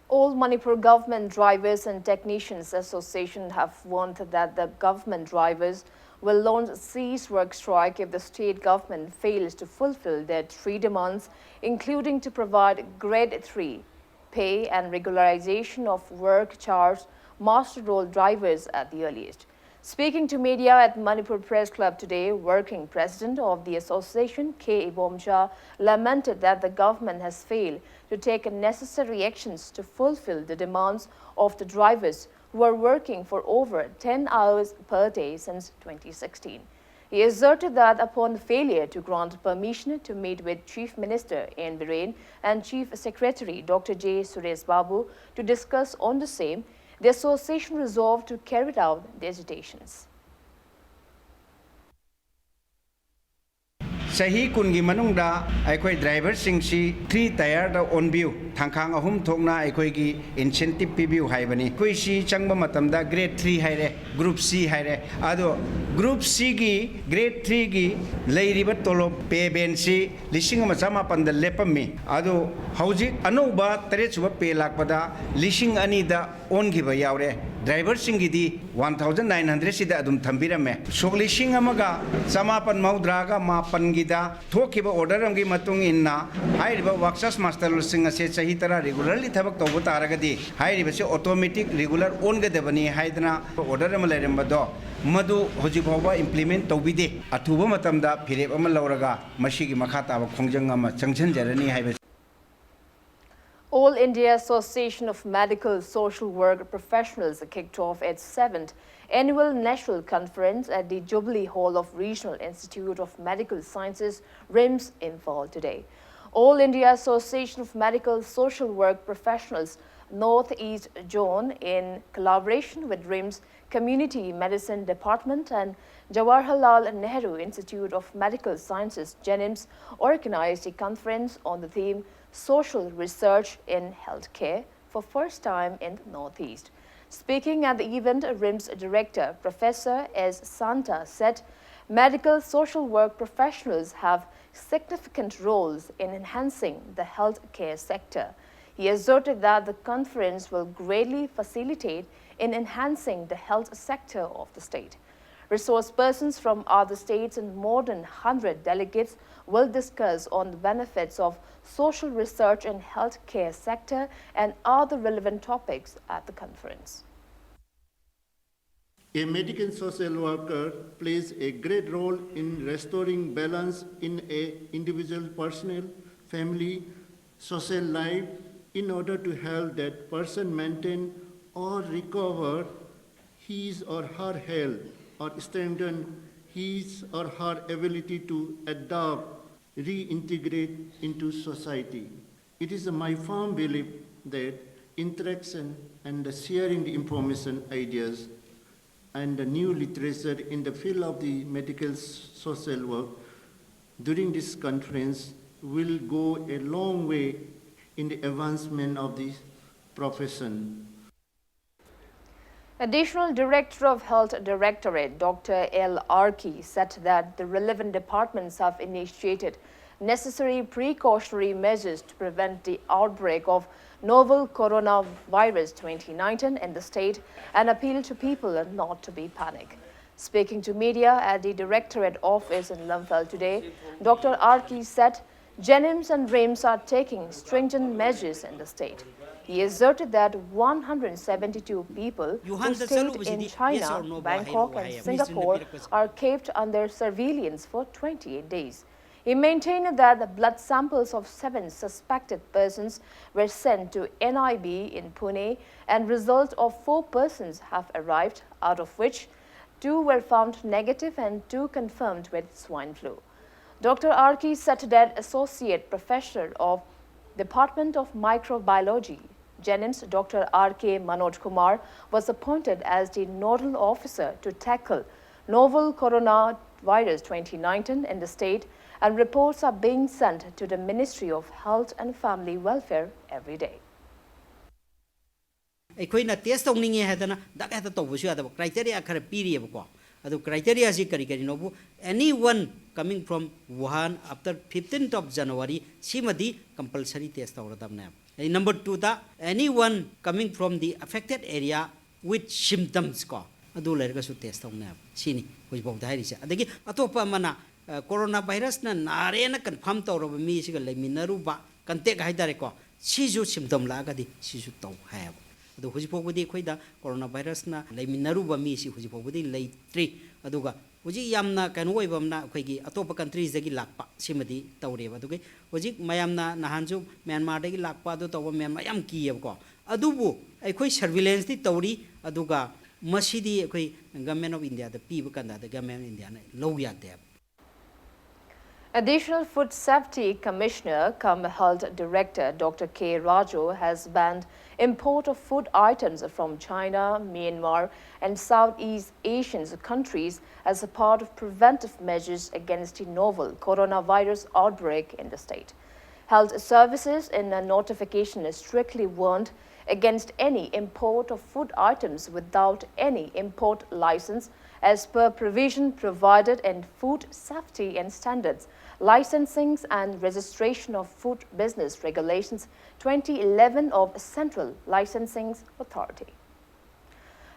All Manipur Government Drivers and Technicians Association have warned that the government drivers will launch cease work strike if the state government fails to fulfill their three demands, including to provide grade three pay and regularization of work charged master roll drivers at the earliest. Speaking to media at Manipur Press Club today, working president of the association, K Ibomcha, lamented that the government has failed to take necessary actions to fulfill the demands of the drivers who are working for over ten hours per day since twenty sixteen. He asserted that upon the failure to grant permission to meet with Chief Minister N Biren and Chief Secretary Doctor J Suresh Babu to discuss on the same, the association resolved to carry out the agitations. ꯆꯍꯤ ꯀꯨꯟꯒꯤ ꯃꯅꯨꯡꯗ ꯑꯩꯈꯣꯏ driverꯁꯤꯡꯁꯤ three tierꯗ ꯑꯣꯟꯕꯤꯌꯨ, ꯊꯥꯡꯈꯥꯡ ꯑꯍꯨꯝ ꯊꯣꯛꯅ ꯑꯩꯈꯣꯏꯒꯤ incentive ꯄꯤꯕꯤꯌꯨ ꯍꯥꯏꯕꯅꯤ꯫ ꯑꯩꯈꯣꯏꯁꯤ ꯆꯪꯕ ꯃꯇꯝꯗ grade three ꯍꯥꯏꯔꯦ, group C ꯍꯥꯏꯔꯦ꯫ ꯑꯗꯣ group Cꯒꯤ, grade threeꯒꯤ ꯂꯩꯔꯤꯕ ꯇꯣꯂꯣꯞ, pay bandꯁꯤ ꯂꯤꯁꯤꯡ ꯑꯃ ꯆꯃꯥꯄꯟꯗ ꯂꯦꯞꯄꯝꯃꯤ꯫ ꯑꯗꯣ ꯍꯧꯖꯤꯛ ꯑꯅꯧꯕ ꯇꯔꯦꯠ ꯁꯨꯕ pay ꯂꯥꯛꯄꯗ ꯂꯤꯁꯤꯡ ꯑꯅꯤꯗ ꯑꯣꯟꯈꯤꯕ ꯌꯥꯎꯔꯦ꯫ ꯗ꯭ꯔꯥꯏꯚꯔꯁꯤꯡꯒꯤꯗꯤ ꯋꯥꯟ ꯊꯥꯎꯖꯟ ꯅꯥꯏꯟ ꯍꯟꯗ꯭ꯔꯦꯠꯁꯤꯗ ꯑꯗꯨꯝ ꯊꯝꯕꯤꯔꯝꯃꯦ꯫ ꯁꯣꯛ ꯂꯤꯁꯤꯡ ꯑꯃꯒ ꯆꯃꯥꯄꯟ ꯃꯧꯗ꯭ꯔꯥꯒ ꯃꯥꯄꯟꯒꯤꯗ ꯊꯣꯛꯈꯤꯕ ꯑꯣꯔꯗꯔ ꯑꯃꯒꯤ ꯃꯇꯨꯡ ꯏꯟꯅ ꯍꯥꯏꯔꯤꯕ ꯋꯥꯛꯁꯣꯞꯁ ꯃꯥꯁꯇꯔꯁꯤꯡ ꯑꯁꯦ ꯆꯍꯤ ꯇꯔꯥ ꯔꯤꯒꯨꯂꯔꯂꯤ ꯊꯕꯛ ꯇꯧꯕ ꯇꯥꯔꯒꯗꯤ ꯍꯥꯏꯔꯤꯕꯁꯤ ꯑꯣꯇꯣꯃꯦꯇꯤꯛ ꯔꯤꯒꯨꯂꯔ ꯑꯣꯟꯒꯗꯕꯅꯤ ꯍꯥꯏꯗꯅ ꯑꯣꯔꯗꯔ ꯑꯃ ꯂꯩꯔꯝꯕꯗꯣ, ꯃꯗꯨ ꯍꯧꯖꯤꯛ ꯐꯥꯎꯕ ꯏꯝꯄ꯭ꯂꯤꯃꯦꯟ ꯇꯧꯕꯤꯗꯦ꯫ ꯑꯊꯨꯕ ꯃꯇꯝꯗ ꯐꯤꯔꯦꯞ ꯑꯃ ꯂꯧꯔꯒ ꯃꯁꯤꯒꯤ ꯃꯈꯥ ꯇꯥꯕ ꯈꯣꯡꯖꯪ ꯑꯃ ꯆꯪꯁꯤꯟꯖꯔꯅꯤ ꯍꯥꯏꯕꯁꯤ꯫ All India Association of Medical Social Work Professionals kicked off its seventh annual National Conference at the Jubilee Hall of Regional Institute of Medical Sciences, RIMS, Imphal today. All India Association of Medical Social Work Professionals Northeast Zone, in collaboration with RIMS Community Medicine Department and Jawaharlal Nehru Institute of Medical Sciences, JNIMS, organized a conference on the theme Social Research in Healthcare for first time in the Northeast. Speaking at the event, RIMS Director Professor S Santa said medical social work professionals have significant roles in enhancing the healthcare sector. He asserted that the conference will greatly facilitate in enhancing the health sector of the state. Resource persons from other states and more than hundred delegates will discuss on the benefits of social research in healthcare sector and other relevant topics at the conference. A medical social worker plays a great role in restoring balance in a individual personal, family, social life in order to help that person maintain or recover his or her health or strengthen his or her ability to adapt, reintegrate into society. It is my firm belief that interaction and the sharing the information, ideas and the new literature in the field of the medical social work during this conference will go a long way in the advancement of the profession. Additional Director of Health Directorate Doctor L Arki said that the relevant departments have initiated necessary precautionary measures to prevent the outbreak of novel coronavirus twenty nineteen in the state and appeal to people not to be panic. Speaking to media at the Directorate office in Lamphel today, Doctor Arki said JNIMS and RIMS are taking stringent measures in the state. He asserted that one hundred seventy-two people who stayed in China, Bangkok, and Singapore are kept under surveillance for twenty-eight days. He maintained that the blood samples of seven suspected persons were sent to N I B in Pune, and result of four persons have arrived, out of which two were found negative and two confirmed with swine flu. Doctor Arki Sataded, Associate Professor of Department of Microbiology, JNIMS, Doctor R K Manoj Kumar, was appointed as the nodal officer to tackle novel coronavirus twenty nineteen in the state, and reports are being sent to the Ministry of Health and Family Welfare every day. ꯑꯩꯈꯣꯏꯅ test ꯇꯧꯅꯤꯡꯉꯦ ꯍꯥꯏꯗꯅ ꯗꯛ ꯍꯦꯛꯇ ꯇꯧꯕꯁꯨ ꯌꯥꯗꯕ criteria ꯈꯔ ꯄꯤꯔꯤꯑꯕꯀꯣ꯫ ꯑꯗꯨ ꯀ꯭ꯔꯥꯏꯇꯦꯔꯤꯌꯥꯁꯤ ꯀꯔꯤ ꯀꯔꯤꯅꯣꯕꯨ, any one coming from Wuhan after fifteenth of January, ꯁꯤꯃꯗꯤ ꯀꯝꯄꯜꯁꯔꯤ ꯇꯦꯁ ꯇꯧꯔꯗꯕꯅꯦꯕ꯫ ꯑꯩ ꯅꯝꯕꯔ ꯇꯨꯗ, any one coming from the affected area with symptoms ꯀꯣ, ꯑꯗꯨ ꯂꯩꯔꯒꯁꯨ ꯇꯦꯁ ꯇꯧꯅꯦꯕ꯫ ꯁꯤꯅꯤ ꯍꯧꯖꯤꯛꯐꯥꯎꯗ ꯍꯥꯏꯔꯤꯁꯦ꯫ ꯑꯗꯒꯤ ꯑꯇꯣꯞꯄ ꯑꯃꯅ ꯀꯣꯔꯣꯅꯥ ꯚꯥꯏꯔꯁꯅ ꯅꯥꯔꯦꯅ ꯀꯟꯐꯥꯔꯝ ꯇꯧꯔꯕ ꯃꯤꯁꯤꯒ ꯂꯩꯃꯤꯟꯅꯔꯨꯕ ꯀꯟꯇꯦꯛ ꯍꯥꯏꯇꯥꯔꯦꯀꯣ, ꯁꯤꯁꯨ ꯁꯤꯝꯇꯣꯝ ꯂꯥꯛꯑꯒꯗꯤ ꯁꯤꯁꯨ ꯇꯧ ꯍꯥꯏꯌꯦꯕ꯫ ꯑꯗꯣ ꯍꯧꯖꯤꯛ ꯐꯥꯎꯕꯗꯤ ꯑꯩꯈꯣꯏꯗ ꯀꯣꯔꯣꯅꯥ ꯚꯥꯏꯔꯁꯅ ꯂꯩꯃꯤꯟꯅꯔꯨꯕ ꯃꯤꯁꯤ ꯍꯧꯖꯤꯛ ꯐꯥꯎꯕꯗꯤ ꯂꯩꯇ꯭ꯔꯤ꯫ ꯑꯗꯨꯒ ꯍꯧꯖꯤꯛ ꯌꯥꯝꯅ ꯀꯩꯅꯣ ꯑꯣꯏꯕ ꯑꯃꯅ ꯑꯩꯈꯣꯏꯒꯤ ꯑꯇꯣꯞꯄ ꯀꯟꯇ꯭ꯔꯤꯁꯇꯒꯤ ꯂꯥꯛꯄ ꯁꯤꯃꯗꯤ ꯇꯧꯔꯦꯕ꯫ ꯑꯗꯨꯒꯤ ꯍꯧꯖꯤꯛ ꯃꯌꯥꯝꯅ ꯅꯍꯥꯟꯁꯨ ꯃ꯭ꯌꯥꯟꯃꯥꯔꯗꯒꯤ ꯂꯥꯛꯄ ꯑꯗꯨ ꯇꯧꯕ ꯃꯌꯥꯝ ꯃꯌꯥꯝ ꯀꯤꯌꯦꯕꯀꯣ꯫ ꯑꯗꯨꯕꯨ ꯑꯩꯈꯣꯏ ꯁꯔꯚꯤꯂꯦꯟꯁꯇꯤ ꯇꯧꯔꯤ꯫ ꯑꯗꯨꯒ ꯃꯁꯤꯗꯤ ꯑꯩꯈꯣꯏ ꯒꯃꯦꯟ ꯑꯣꯐ ꯏꯟꯗꯤꯌꯥꯗ ꯄꯤꯕ ꯀꯥꯟꯗ ꯒꯃꯦꯟ ꯑꯣꯐ ꯏꯟꯗꯤꯌꯥꯅ ꯂꯧ ꯌꯥꯗꯦꯕ꯫ Additional Food Safety Commissioner cum Health Director Doctor K Raju has banned import of food items from China, Myanmar, and Southeast Asian countries as a part of preventive measures against the novel coronavirus outbreak in the state. Health services in a notification strictly warned against any import of food items without any import license as per provision provided in Food Safety and Standards, Licensing and Registration of Food Business Regulations twenty eleven of Central Licensing Authority.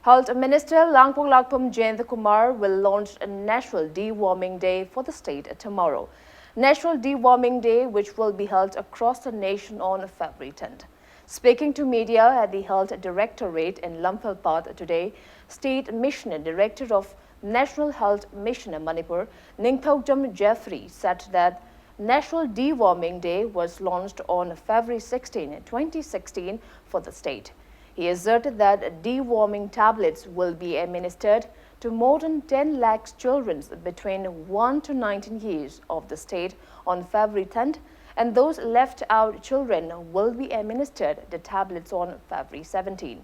Health Minister Langpong Lakpum Jayant Kumar will launch a National Deworming Day for the state tomorrow. National Deworming Day, which will be held across the nation on February tenth. Speaking to media at the Health Directorate in Lamphel Park today, State Mission Director of National Health Mission in Manipur, Ningthoujam Jeffrey, said that National Deworming Day was launched on February sixteen, twenty sixteen, for the state. He asserted that deworming tablets will be administered to more than ten lakhs children between one to nineteen years of the state on February tenth, and those left out children will be administered the tablets on February seventeen.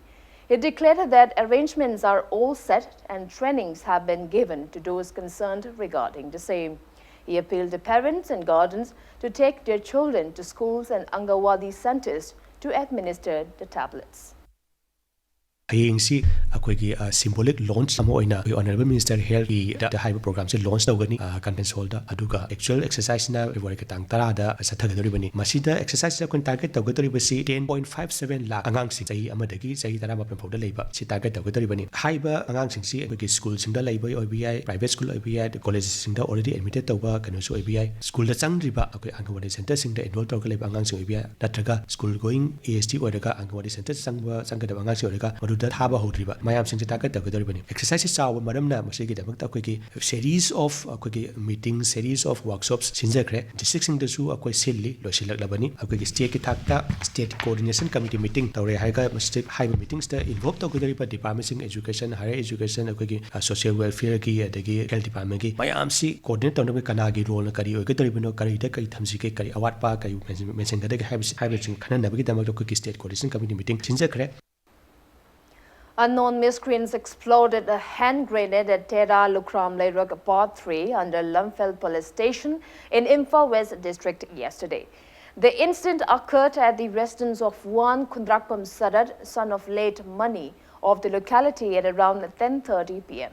He declared that arrangements are all set and trainings have been given to those concerned regarding the same. He appealed to parents and guardians to take their children to schools and Anganwadi centers to administer the tablets. ꯍꯌꯦꯡꯁꯤ ꯑꯩꯈꯣꯏꯒꯤ symbolic launch ꯑꯃ ꯑꯣꯏꯅ ꯑꯩꯈꯣꯏ Honourable Minister Healthꯀꯤꯗ ꯍꯥꯏꯕ programꯁꯦ launch ꯇꯧꯒꯅꯤ conference hallꯗ꯫ ꯑꯗꯨꯒ actual exerciseꯅ February ꯒꯤ ꯇꯥꯡ ꯇꯔꯥꯗ ꯆꯠꯊꯒꯗꯧꯔꯤꯕꯅꯤ꯫ ꯃꯁꯤꯗ exerciseꯇ ꯑꯩꯈꯣꯏꯅ target ꯇꯧꯒꯗꯧꯔꯤꯕꯁꯤ ten point five seven lakh ꯑꯉꯥꯡꯁꯤꯡ ꯆꯍꯤ ꯑꯃꯗꯒꯤ ꯆꯍꯤ ꯇꯔꯥꯃꯥꯄꯟ ꯐꯥꯎꯗ ꯂꯩꯕ ꯁꯤ target ꯇꯧꯒꯗꯧꯔꯤꯕꯅꯤ꯫ ꯍꯥꯏꯔꯤꯕ ꯑꯉꯥꯡꯁꯤꯡꯁꯤ ꯑꯩꯈꯣꯏꯒꯤ schoolꯁꯤꯡꯗ ꯂꯩꯕ ꯑꯣꯏꯕ ꯌꯥꯏ, private school ꯑꯣꯏꯕ ꯌꯥꯏ, collegeꯁꯤꯡꯗ already admitted ꯇꯧꯕ ꯀꯩꯅꯣꯁꯨ ꯑꯣꯏꯕ ꯌꯥꯏ, schoolꯗ ꯆꯪꯗ꯭ꯔꯤꯕ ꯑꯩꯈꯣꯏ Anganwadi centreꯁꯤꯡꯗ enroll ꯇꯧꯔꯒ ꯂꯩꯕ ꯑꯉꯥꯡꯁꯤꯡ ꯑꯣꯏꯕ ꯌꯥꯏ, ꯅꯠꯇ꯭ꯔꯒ school going ASD ꯑꯣꯏꯔꯒ Anganwadi centre ꯆꯪꯕ ꯆꯪꯒꯗꯕ ꯑꯉꯥꯡꯁꯤꯡ ꯑꯣꯏꯔꯒ ꯃꯗꯨꯗ ꯊꯥꯕ ꯍꯧꯗ꯭ꯔꯤꯕ ꯃꯌꯥꯝꯁꯤꯡꯁꯦ target ꯇꯧꯒꯗꯧꯔꯤꯕꯅꯤ꯫ Exerciseꯁꯤ ꯆꯥꯎꯕ ꯃꯔꯝꯅ ꯃꯁꯤꯒꯤꯗꯃꯛꯇ ꯑꯩꯈꯣꯏꯒꯤ series of ꯑꯩꯈꯣꯏꯒꯤ meeting, series of workshops ꯁꯤꯟꯖꯈ꯭ꯔꯦ꯫ Districtꯁꯤꯡꯗꯁꯨ ꯑꯩꯈꯣꯏ ꯁꯤꯜꯂꯤ, ꯂꯣꯏꯁꯤꯜꯂꯛꯂꯕꯅꯤ꯫ ꯑꯩꯈꯣꯏꯒꯤ stateꯀꯤ ꯊꯥꯛꯇ state coordination committee meeting ꯇꯧꯔꯦ ꯍꯥꯏꯔꯒ ꯃꯁꯤꯗ ꯍꯥꯏꯔꯤꯕ meetingsꯇ involve ꯇꯧꯒꯗꯧꯔꯤꯕ departmentꯁꯤꯡ education, higher education, ꯑꯩꯈꯣꯏꯒꯤ social welfareꯒꯤ ꯑꯗꯒꯤ health departmentꯀꯤ ꯃꯌꯥꯝꯁꯤ coordinate ꯇꯧꯅꯕ ꯀꯅꯥꯒꯤ roleꯅ ꯀꯔꯤ ꯑꯣꯏꯒꯗꯧꯔꯤꯕꯅꯣ, ꯀꯔꯤꯗ ꯀꯔꯤ ꯊꯝꯁꯤꯒꯦ, ꯀꯔꯤ ꯑꯋꯥꯠꯄ ꯀꯔꯤ ꯃꯦꯟꯁꯤꯟꯒꯗꯒꯦ ꯍꯥꯏꯕꯁꯤ ꯍꯥꯏꯕꯁꯤꯡ ꯈꯟꯅꯅꯕꯒꯤꯗꯃꯛꯇ ꯑꯩꯈꯣꯏꯒꯤ state coordination committee meeting ꯁꯤꯟꯖꯈ꯭ꯔꯦ꯫ Unknown miscreants exploded a hand grenade at Tera Lukram Leirak Part three under Lamphel Police Station in Imphal West District yesterday. The incident occurred at the residence of one Khundrakpam Sarat, son of late Mani, of the locality at around ten thirty p m.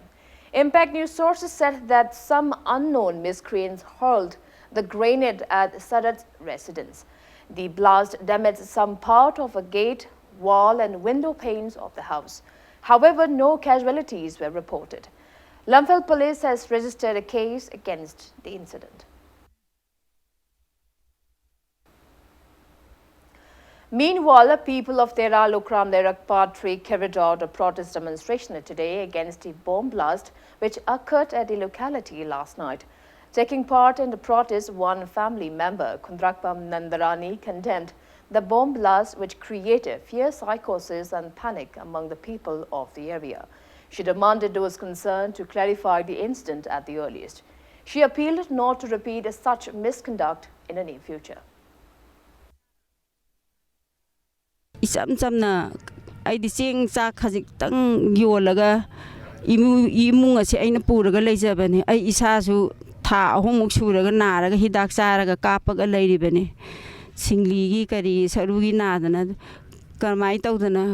Impact News sources said that some unknown miscreants hurled the grenade at Sadat's residence. The blast damaged some part of a gate, wall, and window panes of the house. However, no casualties were reported. Lamphel police has registered a case against the incident. Meanwhile, people of Tera Lukram Lerak Patri carried out a protest demonstration today against a bomb blast which occurred at the locality last night. Taking part in the protest, one family member, Khundrakpam Nandarani, condemned the bomb blast, which created fear, psychosis, and panic among the people of the area. She demanded those concerned to clarify the incident at the earliest. She appealed not to repeat such misconduct in the near future. ꯏꯆꯝ ꯆꯝꯅ ꯑꯩꯗꯤ ꯆꯦꯡ ꯆꯥꯛ ꯈꯖꯤꯛꯇꯪ ꯌꯣꯜꯂꯒ ꯏꯃꯨ- ꯏꯃꯨꯡ ꯑꯁꯤ ꯑꯩꯅ ꯄꯨꯔꯒ ꯂꯩꯖꯕꯅꯤ꯫ ꯑꯩ ꯏꯁꯥꯁꯨ ꯊꯥ ꯑꯍꯨꯝꯃꯨꯛ ꯁꯨꯔꯒ ꯅꯥꯔꯒ ꯍꯤꯗꯥꯛ ꯆꯥꯔꯒ ꯀꯥꯞꯄꯒ ꯂꯩꯔꯤꯕꯅꯤ꯫ ꯁꯤꯡꯂꯤꯒꯤ ꯀꯔꯤ ꯁꯔꯨꯒꯤ ꯅꯥꯗꯅ ꯀꯔꯝꯍꯥꯏꯅ ꯇꯧꯗꯅ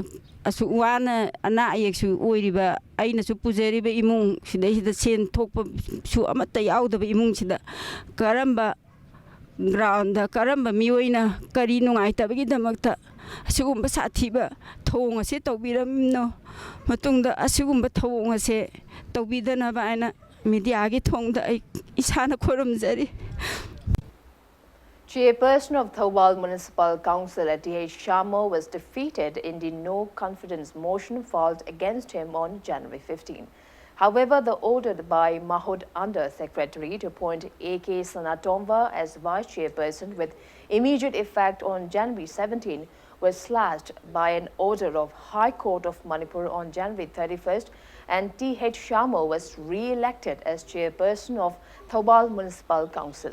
ꯑꯁꯨꯛ ꯋꯥꯅ ꯑꯅꯥ ꯑꯌꯦꯛꯁꯨ ꯑꯣꯏꯔꯤꯕ, ꯑꯩꯅꯁꯨ ꯄꯨꯖꯔꯤꯕ ꯏꯃꯨꯡ ꯁꯤꯗꯩꯁꯤꯗ ꯁꯦꯟ ꯊꯣꯛꯄꯁꯨ ꯑꯃꯠꯇ ꯌꯥꯎꯗꯕ ꯏꯃꯨꯡꯁꯤꯗ ꯀꯔꯝꯕ ꯒ꯭ꯔꯥꯎꯟꯗ ꯀꯔꯝꯕ ꯃꯤꯑꯣꯏꯅ ꯀꯔꯤ ꯅꯨꯡꯉꯥꯏꯇꯕꯒꯤꯗꯃꯛꯇ ꯑꯁꯤꯒꯨꯝꯕ ꯁꯥꯊꯤꯕ ꯊꯧꯑꯣꯡ ꯑꯁꯤ ꯇꯧꯕꯤꯔꯝꯃꯤꯅꯣ? ꯃꯇꯨꯡꯗ ꯑꯁꯤꯒꯨꯝꯕ ꯊꯧꯑꯣꯡ ꯑꯁꯦ ꯇꯧꯕꯤꯗꯅꯕ ꯍꯥꯏꯅ ꯃꯤꯗꯤꯌꯥꯒꯤ ꯊꯣꯡꯗ ꯑꯩ ꯏꯁꯥꯅ ꯈꯨꯔꯨꯝꯖꯔꯤ꯫ Chairperson of Thoubal Municipal Council, T H Shyamo, was defeated in the no confidence motion filed against him on January fifteen. However, the order by Mahud Under Secretary to appoint A K Sanatomva as vice chairperson with immediate effect on January seventeen was slashed by an order of High Court of Manipur on January thirty-first, and T H Shyamo was re-elected as chairperson of Thoubal Municipal Council.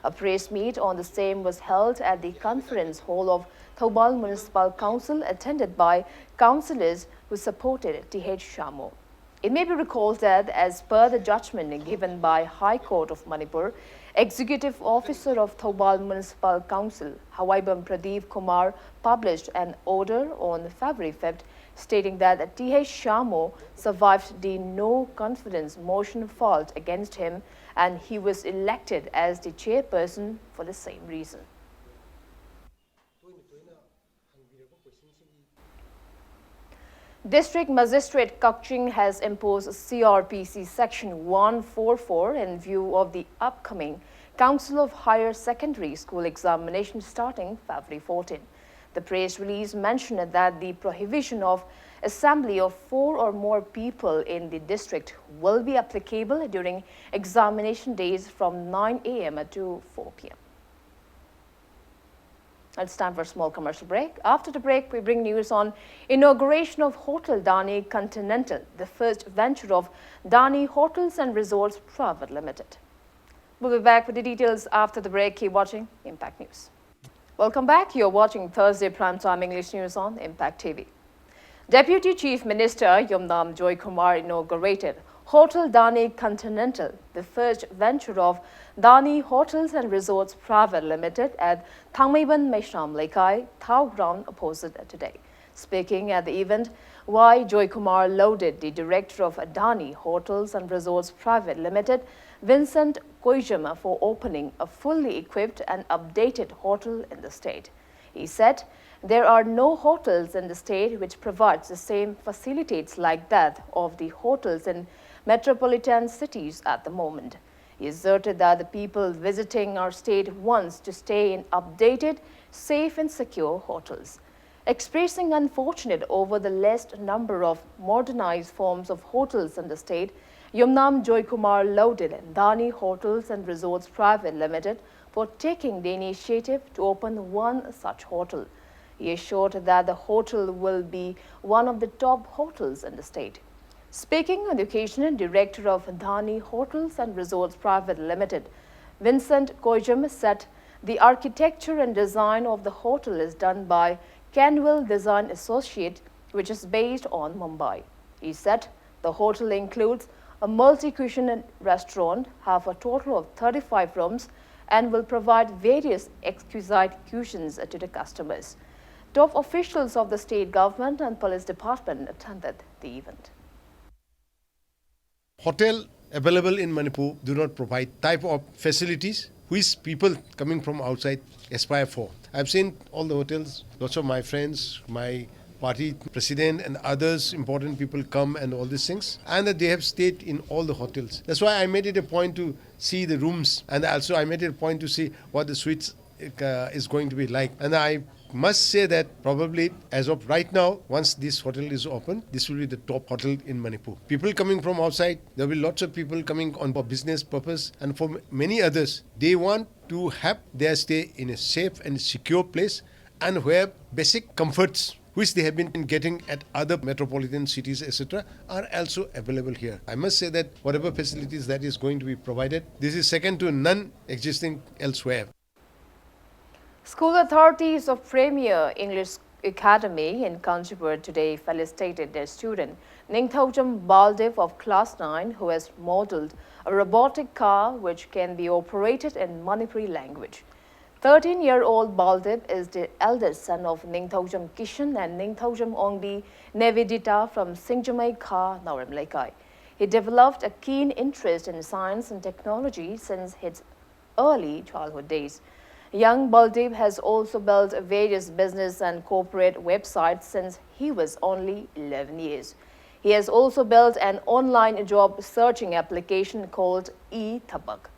A press meet on the same was held at the conference hall of Thoubal Municipal Council, attended by councillors who supported T H Shyamo. It may be recalled that, as per the judgment given by High Court of Manipur, Executive Officer of Thoubal Municipal Council, Hawaibam Pradeep Kumar, published an order on February fifth stating that T H Shamo survived the no confidence motion filed against him and he was elected as the chairperson for the same reason. District Magistrate Kakching has imposed C R P C Section one four four in view of the upcoming Council of Higher Secondary School examination starting February fourteen. The press release mentioned that the prohibition of assembly of four or more people in the district will be applicable during examination days from nine a m to four p m. It's time for a small commercial break. After the break, we bring news on inauguration of Hotel Dani Continental, the first venture of Dani Hotels and Resorts Private Limited. We'll be back with the details after the break. Keep watching Impact News. Welcome back. You're watching Thursday Primetime English News on Impact T V. Deputy Chief Minister Yumnam Joykumar inaugurated Hotel Dani Continental, the first venture of Dani Hotels and Resorts Private Limited at Thangmeiban Meishram Leikai, Thao Ground opposite today. Speaking at the event, Y Joykumar lauded the director of Dani Hotels and Resorts Private Limited, Vincent Koijama, for opening a fully equipped and updated hotel in the state. He said, "There are no hotels in the state which provides the same facilities like that of the hotels in metropolitan cities at the moment." He asserted that the people visiting our state wants to stay in updated, safe and secure hotels. Expressing unfortunate over the less number of modernized forms of hotels in the state, Yumnam Joykumar lauded Dani Hotels and Resorts Private Limited for taking the initiative to open one such hotel. He assured that the hotel will be one of the top hotels in the state. Speaking on the occasion, Director of Dani Hotels and Resorts Private Limited, Vincent Koijam, said the architecture and design of the hotel is done by Canwell Design Associate, which is based on Mumbai. He said The hotel includes a multi-cuisine restaurant, have a total of thirty-five rooms, and will provide various exquisite cuisines to the customers. Top officials of the state government and police department attended the event. Hotel available in Manipur do not provide type of facilities which people coming from outside aspire for. I've seen all the hotels, lots of my friends, my party president and others, important people come and all these things. And that they have stayed in all the hotels. That's why I made it a point to see the rooms, and also I made it a point to see what the suites uh, is going to be like. And I must say that probably as of right now, once this hotel is open, this will be the top hotel in Manipur. People coming from outside, there will be lots of people coming on for business purpose, and for many others, they want to have their stay in a safe and secure place, and where basic comforts which they have been getting at other metropolitan cities, et cetera, are also available here. I must say that whatever facilities that is going to be provided, this is second to none existing elsewhere. School authorities of Premier English Academy in Kanchanpur today felicitated their student Ningthoujam Baldev of class nine, who has modeled a robotic car which can be operated in Manipuri language. Thirteen-year-old Baldev is the eldest son of Ningthoujam Kishan and Ningthoujam Ongbi Nevedita from Singjamei Kha, Naoram Leikai. He developed a keen interest in science and technology since his early childhood days. Young Baldev has also built various business and corporate websites since he was only eleven years. He has also built an online job searching application called eThabak.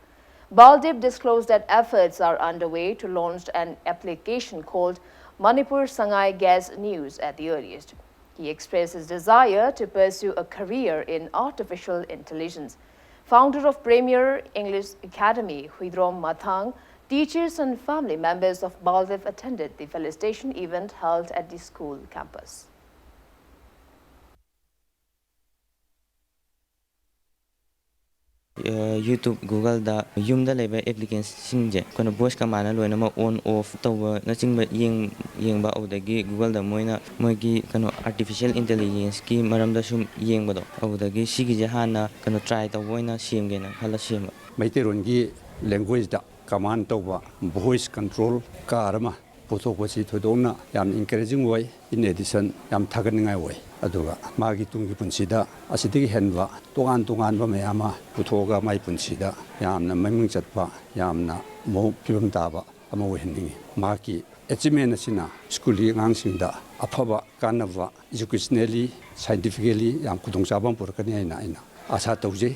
Baldev disclosed that efforts are underway to launch an application called Manipur Sangai Gas News at the earliest. He expressed his desire to pursue a career in artificial intelligence. Founder of Premier English Academy, Huidrom Mathang, teachers and family members of Baldev attended the felicitation event held at the school campus. YouTube, Google-ꯗ ꯌꯨꯝꯗ ꯂꯩꯕ application-ꯁꯤꯡꯁꯦ ꯑꯩꯈꯣꯏꯅ voice command-ꯅ ꯂꯣꯏꯅꯃꯛ on off ꯇꯧꯕꯅꯆꯤꯡꯕ ꯌꯦꯡ ꯌꯦꯡꯕ꯫ ꯑꯗꯨꯗꯒꯤ Google-ꯗ ꯃꯣꯏꯅ ꯃꯣꯏꯒꯤ ꯀꯩꯅꯣ artificial intelligence-ꯀꯤ ꯃꯔꯝꯗ ꯁꯨꯝ ꯌꯦꯡꯕꯗꯣ, ꯑꯗꯨꯗꯒꯤ ꯁꯤꯒꯤꯁꯦ ꯍꯥꯟꯅ ꯀꯩꯅꯣ try ꯇꯧꯕ ꯑꯣꯏꯅ ꯁꯦꯝꯒꯦꯅ ꯈꯜꯂ ꯁꯦꯝꯕ꯫ ꯃꯩꯇꯩꯔꯣꯟꯒꯤ language-ꯗ command ꯇꯧꯕ voice control car ꯑꯃ ꯄꯨꯊꯣꯛꯄꯁꯤ ꯊꯣꯏꯗꯣꯛꯅ ꯌꯥꯝꯅ encouraging ꯑꯣꯏ꯫ In addition, ꯌꯥꯝ ꯊꯥꯒꯠꯅꯤꯡꯉꯥꯏ ꯑꯣꯏ꯫ ꯑꯗꯨꯒ ꯃꯥꯒꯤ ꯇꯨꯡꯒꯤ ꯄꯨꯟꯁꯤꯗ ꯑꯁꯤꯗꯒꯤ ꯍꯦꯟꯕ ꯇꯣꯉꯥꯟ ꯇꯣꯉꯥꯟꯕ ꯃꯌꯥꯝ ꯑꯃ ꯄꯨꯊꯣꯛꯑꯒ ꯃꯥꯒꯤ ꯄꯨꯟꯁꯤꯗ ꯌꯥꯝꯅ ꯃꯃꯤꯡ ꯆꯠꯄ, ꯌꯥꯝꯅ ꯃꯑꯣꯡ ꯐꯤꯕꯝ ꯇꯥꯕ ꯑꯃ ꯑꯣꯏꯍꯟꯅꯤꯡꯉꯤ꯫ ꯃꯍꯥꯛꯀꯤ achievement ꯑꯁꯤꯅ ꯁ꯭ꯀꯨꯜꯒꯤ ꯑꯉꯥꯡꯁꯤꯡꯗ ꯑꯐꯕ ꯀꯥꯟꯅꯕ educationally, scientifically ꯌꯥꯝ ꯈꯨꯗꯣꯡꯆꯥꯕ ꯑꯃ ꯄꯨꯔꯛꯀꯅꯤ ꯍꯥꯏꯅ ꯑꯩꯅ ꯑꯥꯁꯥ ꯇꯧꯖꯩ꯫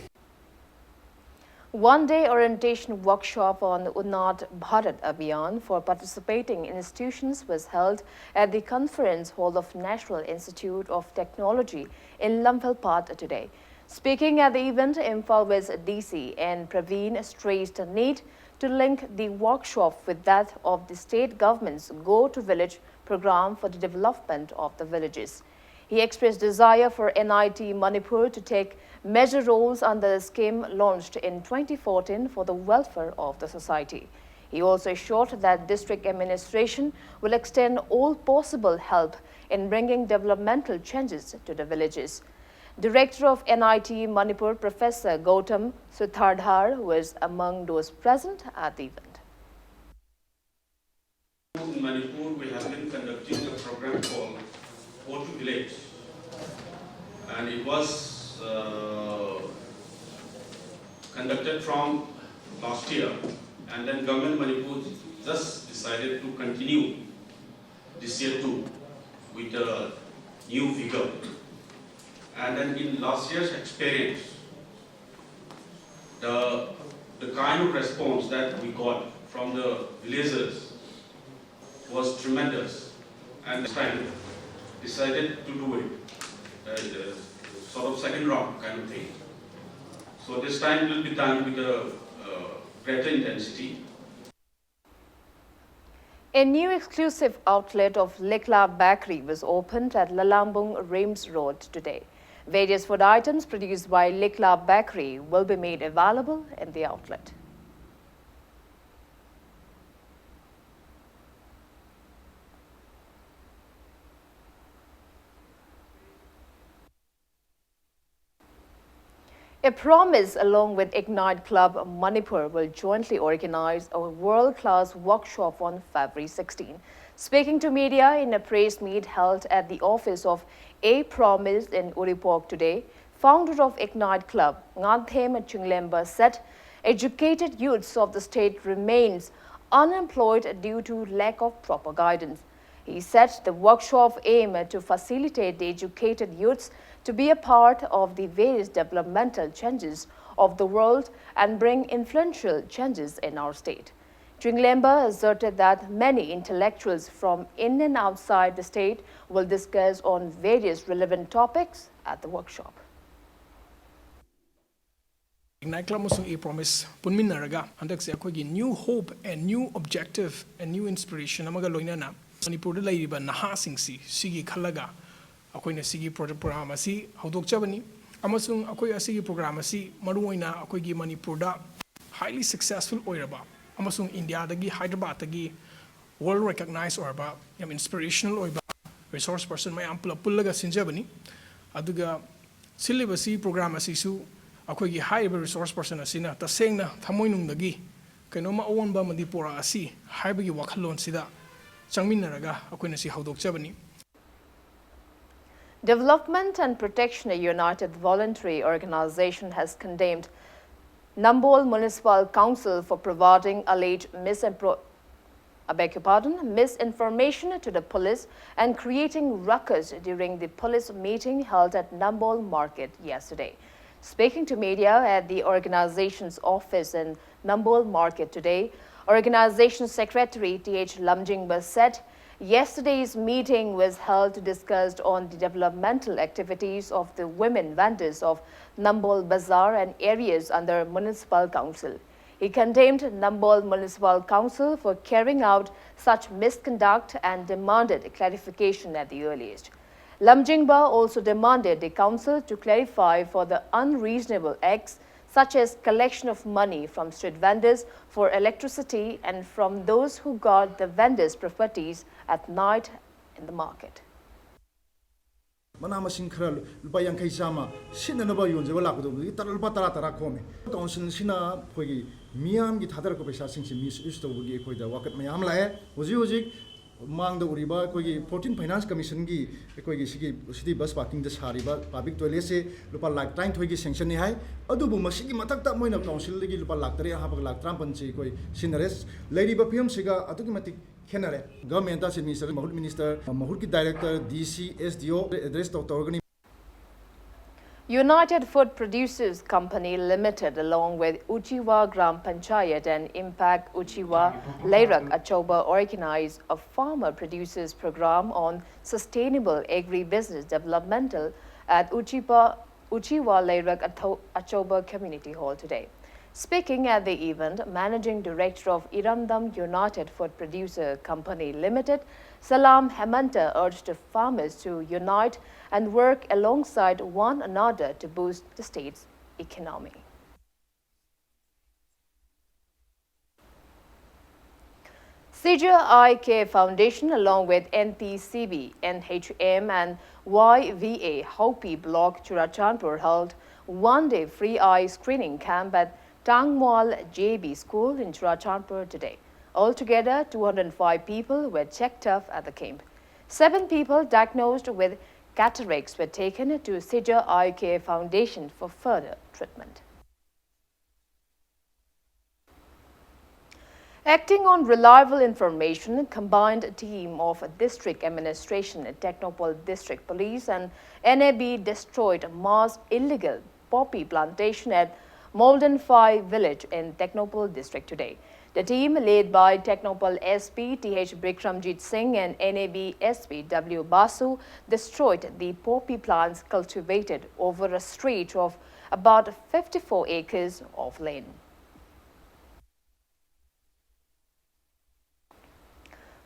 One-day orientation workshop on Unnat Bharat Abhiyan for participating institutions was held at the Conference Hall of National Institute of Technology in Lamphel Phat today. Speaking at the event, Imphal West D C N Praveen stressed the need to link the workshop with that of the state government's Go to Village program for the development of the villages. He expressed desire for N I T Manipur to take major roles under the scheme launched in twenty fourteen for the welfare of the society. He also assured that district administration will extend all possible help in bringing developmental changes to the villages. Director of N I T Manipur, Professor Gautam Sutardhar, was among those present at the event. In Manipur, we have been conducting a program called Go to Village, and it was uh, conducted from last year, and then Government Manipur just decided to continue this year too with a new vigor. And then in last year's experience, the, the kind of response that we got from the villagers was tremendous, and this time decided to do it, uh, uh, sort of second round kind of thing. So this time will be done with a uh, greater intensity. A new exclusive outlet of Lekla Bakery was opened at Lalambung Rims Road today. Various food items produced by Likla Bakery will be made available in the outlet. A Promise, along with Ignite Club Manipur, will jointly organize a world-class workshop on February sixteen. Speaking to media in a press meet held at the office of A Promise in Uripok today, founder of Ignite Club, Nganthem Chinglemba, said educated youths of the state remains unemployed due to lack of proper guidance. He said the workshop aimed to facilitate the educated youths to be a part of the various developmental changes of the world and bring influential changes in our state. Chinglemba asserted that many intellectuals from in and outside the state will discuss on various relevant topics at the workshop. Ignite Club ꯑꯃꯁꯨꯡ A Promise ꯄꯨꯟꯃꯤꯟꯅꯔꯒ ꯍꯟꯗꯛꯁꯦ ꯑꯩꯈꯣꯏꯒꯤ New Hope and New Objective and New Inspiration ꯑꯃꯒ ꯂꯣꯏꯅꯅ ꯃꯅꯤꯄꯨꯔꯗ ꯂꯩꯔꯤꯕ ꯅꯍꯥꯁꯤꯡꯁꯤ ꯁꯤꯒꯤ ꯈꯜꯂꯒ ꯑꯩꯈꯣꯏꯅ ꯁꯤꯒꯤ ꯄ꯭ꯔꯣ- ꯄ꯭ꯔꯣꯒ꯭ꯔꯥꯝ ꯑꯁꯤ ꯍꯧꯗꯣꯛꯆꯕꯅꯤ꯫ ꯑꯃꯁꯨꯡ ꯑꯩꯈꯣꯏ ꯑꯁꯤꯒꯤ ꯄ꯭ꯔꯣꯒ꯭ꯔꯥꯝ ꯑꯁꯤ ꯃꯔꯨꯑꯣꯏꯅ ꯑꯩꯈꯣꯏꯒꯤ ꯃꯅꯤꯄꯨꯔꯗ highly successful ꯑꯣꯏꯔꯕ ꯑꯃꯁꯨꯡ ꯏꯟꯗꯤꯌꯥꯗꯒꯤ, ꯍꯥꯏꯗ꯭ꯔꯕꯥꯗꯇꯒꯤ world recognize ꯑꯣꯏꯔꯕ, ꯌꯥꯝ inspirational ꯑꯣꯏꯕ resource person ꯃꯌꯥꯝ ꯄꯨꯂꯞ ꯄꯨꯜꯂꯒ ꯁꯤꯟꯖꯕꯅꯤ꯫ ꯑꯗꯨꯒ ꯁꯤꯜꯂꯤꯕꯁꯤ, ꯄ꯭ꯔꯣꯒ꯭ꯔꯥꯝ ꯑꯁꯤꯁꯨ ꯑꯩꯈꯣꯏꯒꯤ ꯍꯥꯏꯔꯤꯕ resource person ꯑꯁꯤꯅ ꯇꯁꯦꯡꯅ ꯊꯃꯣꯏꯅꯨꯡꯗꯒꯤ ꯀꯩꯅꯣꯝꯃ ꯑꯑꯣꯟꯕ ꯑꯃꯗꯤ ꯄꯨꯔꯛꯑꯁꯤ ꯍꯥꯏꯕꯒꯤ ꯋꯥꯈꯜꯂꯣꯟꯁꯤꯗ ꯆꯪꯃꯤꯟꯅꯔꯒ ꯑꯩꯈꯣꯏꯅ ꯁꯤ ꯍꯧꯗꯣꯛꯆꯕꯅꯤ꯫ Development and Protection, a united voluntary organization, has condemned Nambol Municipal Council for providing alleged misappro- I beg your pardon, misinformation to the police and creating ruckus during the police meeting held at Nambol Market yesterday. Speaking to media at the organization's office in Nambol Market today, organization secretary T H Lamjingba said yesterday's meeting was held to discuss on the developmental activities of the women vendors of Nambol Bazaar and areas under municipal council. He condemned Nambol Municipal Council for carrying out such misconduct and demanded clarification at the earliest. Lamjingba also demanded the council to clarify for the unreasonable acts such as collection of money from street vendors for electricity and from those who guard the vendors' properties at night in the market. ꯃꯅꯥ ꯃꯁꯤꯡ ꯈꯔ ꯂꯨꯄꯥ ꯌꯥꯡꯈꯩ ꯆꯥꯝꯃ ꯁꯤꯠꯅꯅꯕ ꯌꯣꯟꯖꯕ ꯂꯥꯛꯄꯗꯨꯗꯒꯤ ꯇꯔꯥ- ꯂꯨꯄꯥ ꯇꯔꯥ ꯇꯔꯥ ꯈꯣꯝꯃꯦ꯫ ꯀꯥꯎꯟꯁꯤꯜꯁꯤꯅ ꯑꯩꯈꯣꯏꯒꯤ ꯃꯤꯌꯥꯝꯒꯤ ꯊꯥꯗꯔꯛꯄ ꯄꯩꯁꯥꯁꯤꯡꯁꯦ ꯃꯤꯁ ꯌꯨꯁ ꯇꯧꯕꯒꯤ ꯑꯩꯈꯣꯏꯗ ꯋꯥꯀꯠ ꯃꯌꯥꯝ ꯂꯥꯛꯑꯦ꯫ ꯍꯧꯖꯤꯛ ꯍꯧꯖꯤꯛ ꯃꯥꯡꯗ ꯎꯔꯤꯕ ꯑꯩꯈꯣꯏꯒꯤ ꯐꯣꯔꯇꯤꯟ ꯐꯥꯏꯅꯥꯟꯁ ꯀꯃꯤꯁꯟꯒꯤ ꯑꯩꯈꯣꯏꯒꯤ ꯁꯤꯒꯤ ꯁꯤꯇꯤ ꯕꯁ ꯄꯥꯔꯀꯤꯡꯗ ꯁꯥꯔꯤꯕ ꯄꯕ꯭ꯂꯤꯛ ꯇꯣꯏꯂꯦꯠꯁꯦ ꯂꯨꯄꯥ ꯂꯥꯛ ꯇꯔꯥꯅꯤꯊꯣꯏꯒꯤ ꯁꯦꯡꯁꯟꯅꯤ ꯍꯥꯏ꯫ ꯑꯗꯨꯕꯨ ꯃꯁꯤꯒꯤ ꯃꯊꯛꯇ ꯃꯣꯏꯅ ꯀꯥꯎꯟꯁꯤꯜꯗꯒꯤ ꯂꯨꯄꯥ ꯂꯥꯛ ꯇꯔꯦꯠ ꯍꯥꯞꯄꯒ ꯂꯥꯛ ꯇꯔꯥꯃꯥꯄꯟꯁꯦ ꯑꯩꯈꯣꯏ ꯁꯤꯖꯤꯟꯅꯔꯦ꯫ ꯂꯩꯔꯤꯕ ꯐꯤꯕꯝꯁꯤꯒ ꯑꯗꯨꯛꯀꯤ ꯃꯇꯤꯛ ꯈꯦꯠꯅꯔꯦ꯫ ꯒꯚꯔꯟꯃꯦꯟꯠꯇ ꯆꯤꯐ ꯃꯤꯅꯤꯁꯇꯔ, ꯃꯍꯨꯠ ꯃꯤꯅꯤꯁꯇꯔ, ꯃꯍꯨꯠꯀꯤ ꯗꯥꯏꯔꯦꯛꯇꯔ, ꯗꯤ ꯁꯤ, ꯑꯦꯁ ꯗꯤ ꯑꯣ ꯑꯦꯗ꯭ꯔꯦꯁ ꯇꯧ- ꯇꯧꯔꯒꯅꯤ꯫ United Food Producers Company Limited, along with Uchiwa Gram Panchayat and Impact Uchiwa Leirak Achauba, organize a farmer producers program on sustainable agribusiness developmental at Uchipa, Uchiwa Leirak Atho- Achauba Community Hall today. Speaking at the event, Managing Director of Iramdam United Food Producer Company Limited, Salam Hemanta, urged farmers to unite and work alongside one another to boost the state's economy. Sijia Eye Care Foundation, along with N T C B, N H M, and Y V A Haupi Block, Churachandpur, held one-day free eye screening camp at Tangmwal J B School in Churachandpur today. Altogether, two hundred five people were checked up at the camp. Seven people diagnosed with cataracts were taken to Sijia Eye Care Foundation for further treatment. Acting on reliable information, a combined team of District Administration, Technopol District Police, and N A B destroyed mass illegal poppy plantation at Moldenphai village in Technopol district today. The team, led by Technopol S P T H Bikramjit Singh and N A B S P W Basu, destroyed the poppy plants cultivated over a stretch of about fifty-four acres of land.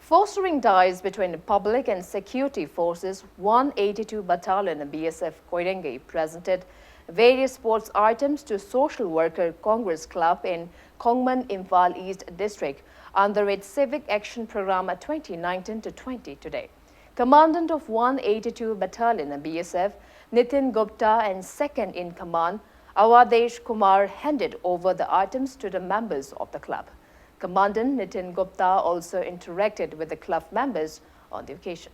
Fostering ties between public and security forces, one eighty-two Battalion B S F Koirengei presented various sports items to Social Worker Congress Club in Khongman, Imphal East District under its Civic Action Programme twenty nineteen to twenty today. Commandant of one eighty-two Battalion B S F, Nitin Gupta, and second in command, Avadesh Kumar, handed over the items to the members of the club. Commandant Nitin Gupta also interacted with the club members on the occasion.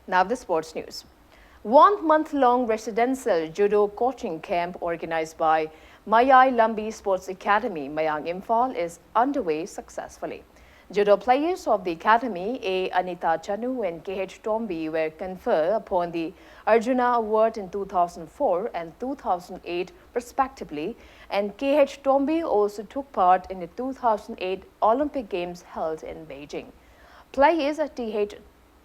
Now the sports news. One month-long residential judo coaching camp organized by Mayai Lambi Sports Academy, Mayang, Imphal is underway successfully. Judo players of the academy, A Anita Chanu and K H Tombi, were conferred upon the Arjuna Award in two thousand four and two thousand eight respectively, and K H Tombi also took part in the two thousand eight Olympic Games held in Beijing. Players T H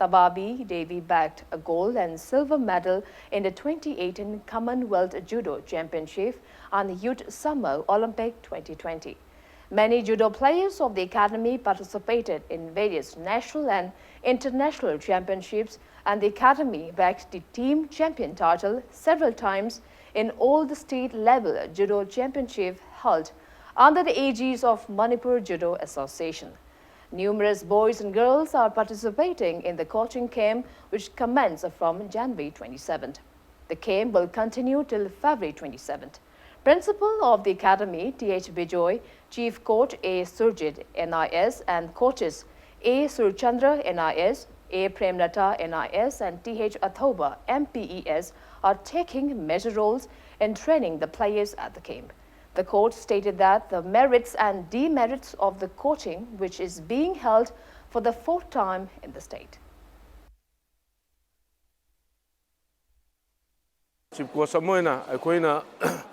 Tababi Devi bagged a gold and silver medal in the twenty eighteen Commonwealth Judo Championship and Youth Summer Olympic twenty twenty. Many judo players of the academy participated in various national and international championships, and the academy bagged the team champion title several times in all the state level judo championship held under the aegis of Manipur Judo Association. Numerous boys and girls are participating in the coaching camp, which commences from January twenty-seventh. The camp will continue till February twenty-seventh. Principal of the academy, T H Bijoy, Chief Coach A Surjit, N I S, and coaches A Surchandra, N I S, A Premlata, N I S, and T H Athoba, M P E S, are taking major roles in training the players at the camp. The coach stated that the merits and demerits of the coaching, which is being held for the fourth time in the state. Chief coach ꯑꯃ ꯑꯣꯏꯅ ꯑꯩꯈꯣꯏꯅ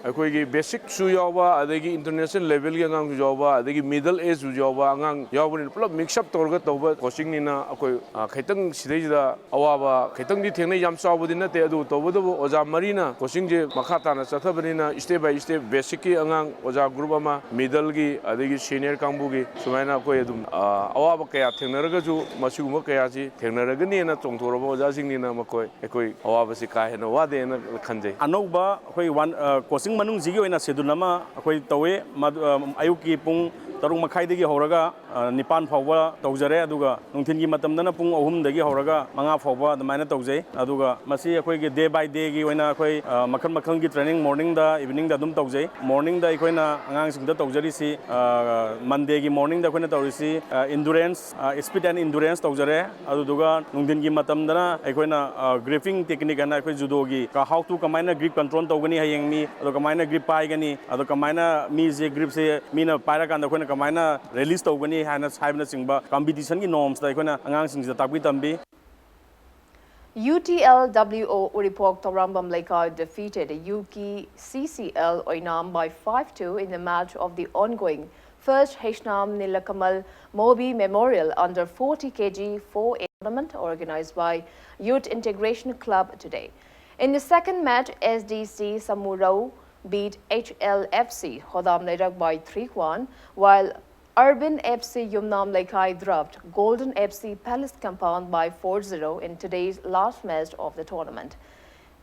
ꯑꯩꯈꯣꯏꯒꯤ ꯕꯦꯁꯤꯛꯁꯨ ꯌꯥꯎꯕ, ꯑꯗꯒꯤ international ꯂꯦꯚꯦꯜꯒꯤ ꯑꯉꯥꯡꯁꯨ ꯌꯥꯎꯕ, ꯑꯗꯒꯤ middle ꯑꯦꯖꯁꯨ ꯌꯥꯎꯕ ꯑꯉꯥꯡ ꯌꯥꯎꯕꯅꯤꯅ, ꯄꯨꯂꯞ ꯃꯤꯛꯁ ꯑꯞ ꯇꯧꯔꯒ ꯇꯧꯕ ꯀꯣꯆꯤꯡꯅꯤꯅ ꯑꯩꯈꯣꯏ, ꯑ, ꯈꯤꯇꯪ ꯁꯤꯗꯩꯁꯤꯗ ꯑꯋꯥꯕ ꯈꯤꯇꯪꯗꯤ ꯊꯦꯡꯅꯩ꯫ ꯌꯥꯝ ꯆꯥꯎꯕꯗꯤ ꯅꯠꯇꯦ, ꯑꯗꯨ ꯇꯧꯕꯇꯕꯨ ꯑꯣꯖꯥ ꯃꯔꯤꯅ ꯀꯣꯆꯤꯡꯁꯦ ꯃꯈꯥ ꯇꯥꯅ ꯆꯠꯊꯕꯅꯤꯅ, ꯁ꯭ꯇꯦꯞ ꯕꯥꯏ ꯁ꯭ꯇꯦꯞ, ꯕꯦꯁꯤꯛꯀꯤ ꯑꯉꯥꯡ ꯑꯣꯖꯥ ꯒ꯭ꯔꯨꯞ ꯑꯃ, ꯃꯤꯗꯜꯒꯤ, ꯑꯗꯒꯤ ꯁꯤꯅꯤꯌꯔ ꯀꯥꯡꯕꯨꯒꯤ, ꯁꯨꯃꯥꯏꯅ ꯑꯩꯈꯣꯏ ꯑꯗꯨꯝ, ꯑ, ꯑꯋꯥꯕ ꯀꯌꯥ ꯊꯦꯡꯅꯔꯒꯁꯨ, ꯃꯁꯤꯒꯨꯝꯕ ꯀꯌꯥꯁꯤ ꯊꯦꯡꯅꯔꯒꯅꯤꯅ ꯆꯣꯡꯊꯣꯔꯕ ꯑꯣꯖꯥꯁꯤꯡꯅꯤꯅ ꯃꯈꯣꯏ ꯑꯩꯈꯣꯏ ꯑꯋꯥꯕꯁꯤ ꯀꯥ ꯍꯦꯟꯅ ꯋꯥꯗꯦꯅ ꯈꯟꯖꯩ꯫ ꯑꯅꯧꯕ ꯑꯩꯈꯣꯏ ꯋꯥꯟ, ꯑ, ꯀꯣꯆꯤꯡ ꯃꯅꯨꯡꯁꯤꯒꯤ ꯑꯣꯏꯅ ꯁꯦꯗꯨꯜ ꯑꯃ ꯑꯩꯈꯣꯏ ꯇꯧꯋꯤ꯫ ꯃꯗꯨ, ꯑ, ꯑꯌꯨꯛꯀꯤ ꯄꯨꯡ ꯇꯔꯨꯛ ꯃꯈꯥꯏꯗꯒꯤ ꯍꯧꯔꯒ, ꯑ, ꯅꯤꯄꯥꯟ ꯐꯥꯎꯕ ꯇꯧꯖꯔꯦ꯫ ꯑꯗꯨꯒ ꯅꯨꯡꯊꯤꯜꯒꯤ ꯃꯇꯝꯗꯅ ꯄꯨꯡ ꯑꯍꯨꯝꯗꯒꯤ ꯍꯧꯔꯒ ꯃꯉꯥ ꯐꯥꯎꯕ ꯑꯗꯨꯃꯥꯏꯅ ꯇꯧꯖꯩ꯫ ꯑꯗꯨꯒ ꯃꯁꯤ ꯑꯩꯈꯣꯏꯒꯤ ꯗꯦ ꯕꯥꯏ ꯗꯦꯒꯤ ꯑꯣꯏꯅ ꯑꯩꯈꯣꯏ, ꯑ, ꯃꯈꯜ ꯃꯈꯜꯒꯤ ꯇ꯭ꯔꯦꯅꯤꯡ ꯃꯣꯔꯅꯤꯡꯗ, ꯏꯚꯤꯅꯤꯡꯗ ꯑꯗꯨꯝ ꯇꯧꯖꯩ꯫ ꯃꯣꯔꯅꯤꯡꯗ ꯑꯩꯈꯣꯏꯅ ꯑꯉꯥꯡꯁꯤꯡꯗ ꯇꯧꯖꯔꯤꯁꯤ, ꯑ, ꯃꯟꯗꯦꯒꯤ ꯃꯣꯔꯅꯤꯡꯗ ꯑꯩꯈꯣꯏꯅ ꯇꯧꯔꯤꯁꯤ, ꯑ, ꯏꯟꯗꯨꯔꯦꯟꯁ, ꯑ, ꯁ꯭ꯄꯤꯗ ꯑꯦꯟ ꯏꯟꯗꯨꯔꯦꯟꯁ ꯇꯧꯖꯔꯦ꯫ ꯑꯗꯨꯗꯨꯒ ꯅꯨꯡꯊꯤꯜꯒꯤ ꯃꯇꯝꯗꯅ ꯑꯩꯈꯣꯏꯅ, ꯑ, ꯒ꯭ꯔꯤꯞꯄꯤꯡ ꯇꯦꯛꯅꯤꯛ ꯍꯥꯏꯅ ꯑꯩꯈꯣꯏ ꯖꯨꯗꯣꯒꯤ ꯀ-, how to ꯀꯃꯥꯏꯅ ꯒ꯭ꯔꯤꯞ ꯀꯟꯇ꯭ꯔꯣꯜ ꯇꯧꯒꯅꯤ ꯍꯌꯦꯡ ꯃꯤ, ꯑꯗꯣ ꯀꯃꯥꯏꯅ ꯒ꯭ꯔꯤꯞ ꯄꯥꯏꯒꯅꯤ, ꯑꯗꯣ ꯀꯃꯥꯏꯅ ꯃꯤꯁꯦ ꯒ꯭ꯔꯤꯞꯁꯦ ꯃꯤꯅ ꯄꯥꯏꯔꯀꯥꯟꯗ ꯑꯩꯈꯣꯏꯅ ꯀꯃꯥꯏꯅ ꯔꯤꯂꯤꯁ ꯇꯧꯒꯅꯤ ꯍꯥꯏꯅ ꯍꯥꯏꯕꯅꯆꯤꯡꯕ ꯀꯝꯄꯤꯇꯤꯁꯟꯒꯤ ꯅꯣꯔꯝꯁꯇ ꯑꯩꯈꯣꯏꯅ ꯑꯉꯥꯡꯁꯤꯡꯁꯤꯗ ꯇꯥꯛꯄꯤ ꯇꯝꯕꯤ꯫ U T L W O Uripok Taurambam Leikai defeated U K C C L Oinam by five two in the match of the ongoing first Heshnam Nilakamal Mobi Memorial under forty K G four A tournament organized by Youth Integration Club today. In the second match, S D C Samurao beat H L F C Hodam Leirak by three one, while Urban F C Yumnam Leikai dropped Golden F C Palace Compound by four zero in today's last match of the tournament.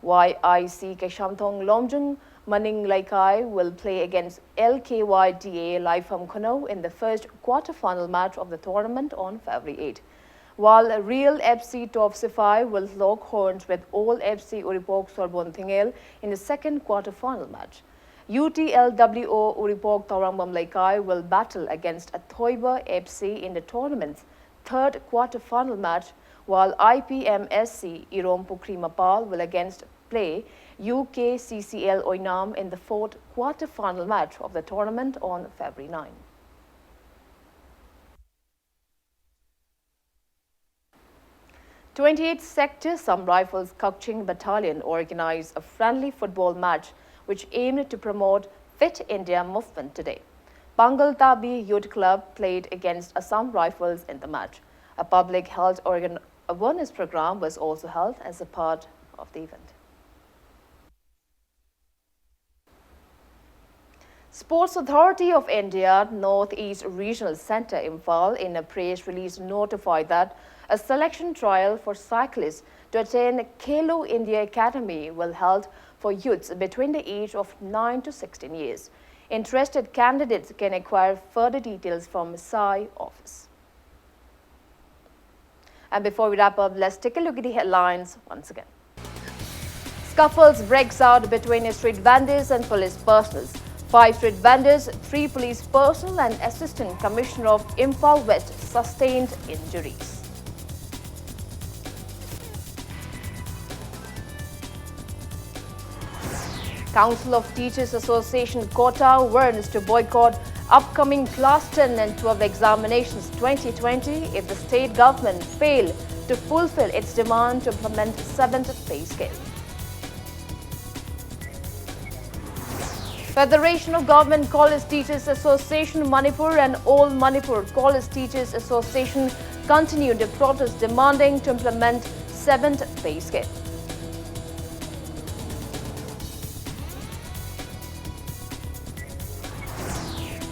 Y I C Keshamthong Lomjung Maning Leikai will play against L K Y D A Laifam Khunou in the first quarter-final match of the tournament on February eight. While Real F C Top Sifai will lock horns with Old F C Uripok Sorbon Thingel in the second quarter-final match. U T L W O Uripok Taurambam Leikai will battle against Athoiba F C in the tournament's third quarter-final match, while I P M S C Irom Pukri Mapal will against play U K C C L Oinam in the fourth quarter-final match of the tournament on February nine. Twenty-eighth Sector Assam Rifles Kakching Battalion organized a friendly football match which aimed to promote Fit India movement today. Pangal Tabi Youth Club played against Assam Rifles in the match. A public health organ awareness program was also held as a part of the event. Sports Authority of India Northeast Regional Centre Imphal in a press release notified that a selection trial for cyclists to attend Khelo India Academy will held for youths between the age of nine to sixteen years. Interested candidates can acquire further details from SAI office. And before we wrap up, let's take a look at the headlines once again. Scuffles breaks out between street vendors and police personnel. Five street vendors, three police personnel and Assistant Commissioner of Imphal West sustained injuries. Council of Teachers Association quota warns to boycott upcoming class ten and twelve examinations twenty twenty if the state government fail to fulfill its demand to implement seventh pay scale. Federation of Government College Teachers Association Manipur and All Manipur College Teachers Association continued a protest demanding to implement seventh pay scale.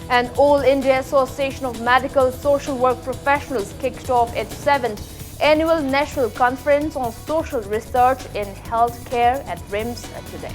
And All India Association of Medical Social Work Professionals kicked off its seventh annual National Conference on Social Research in Healthcare at RIMS today.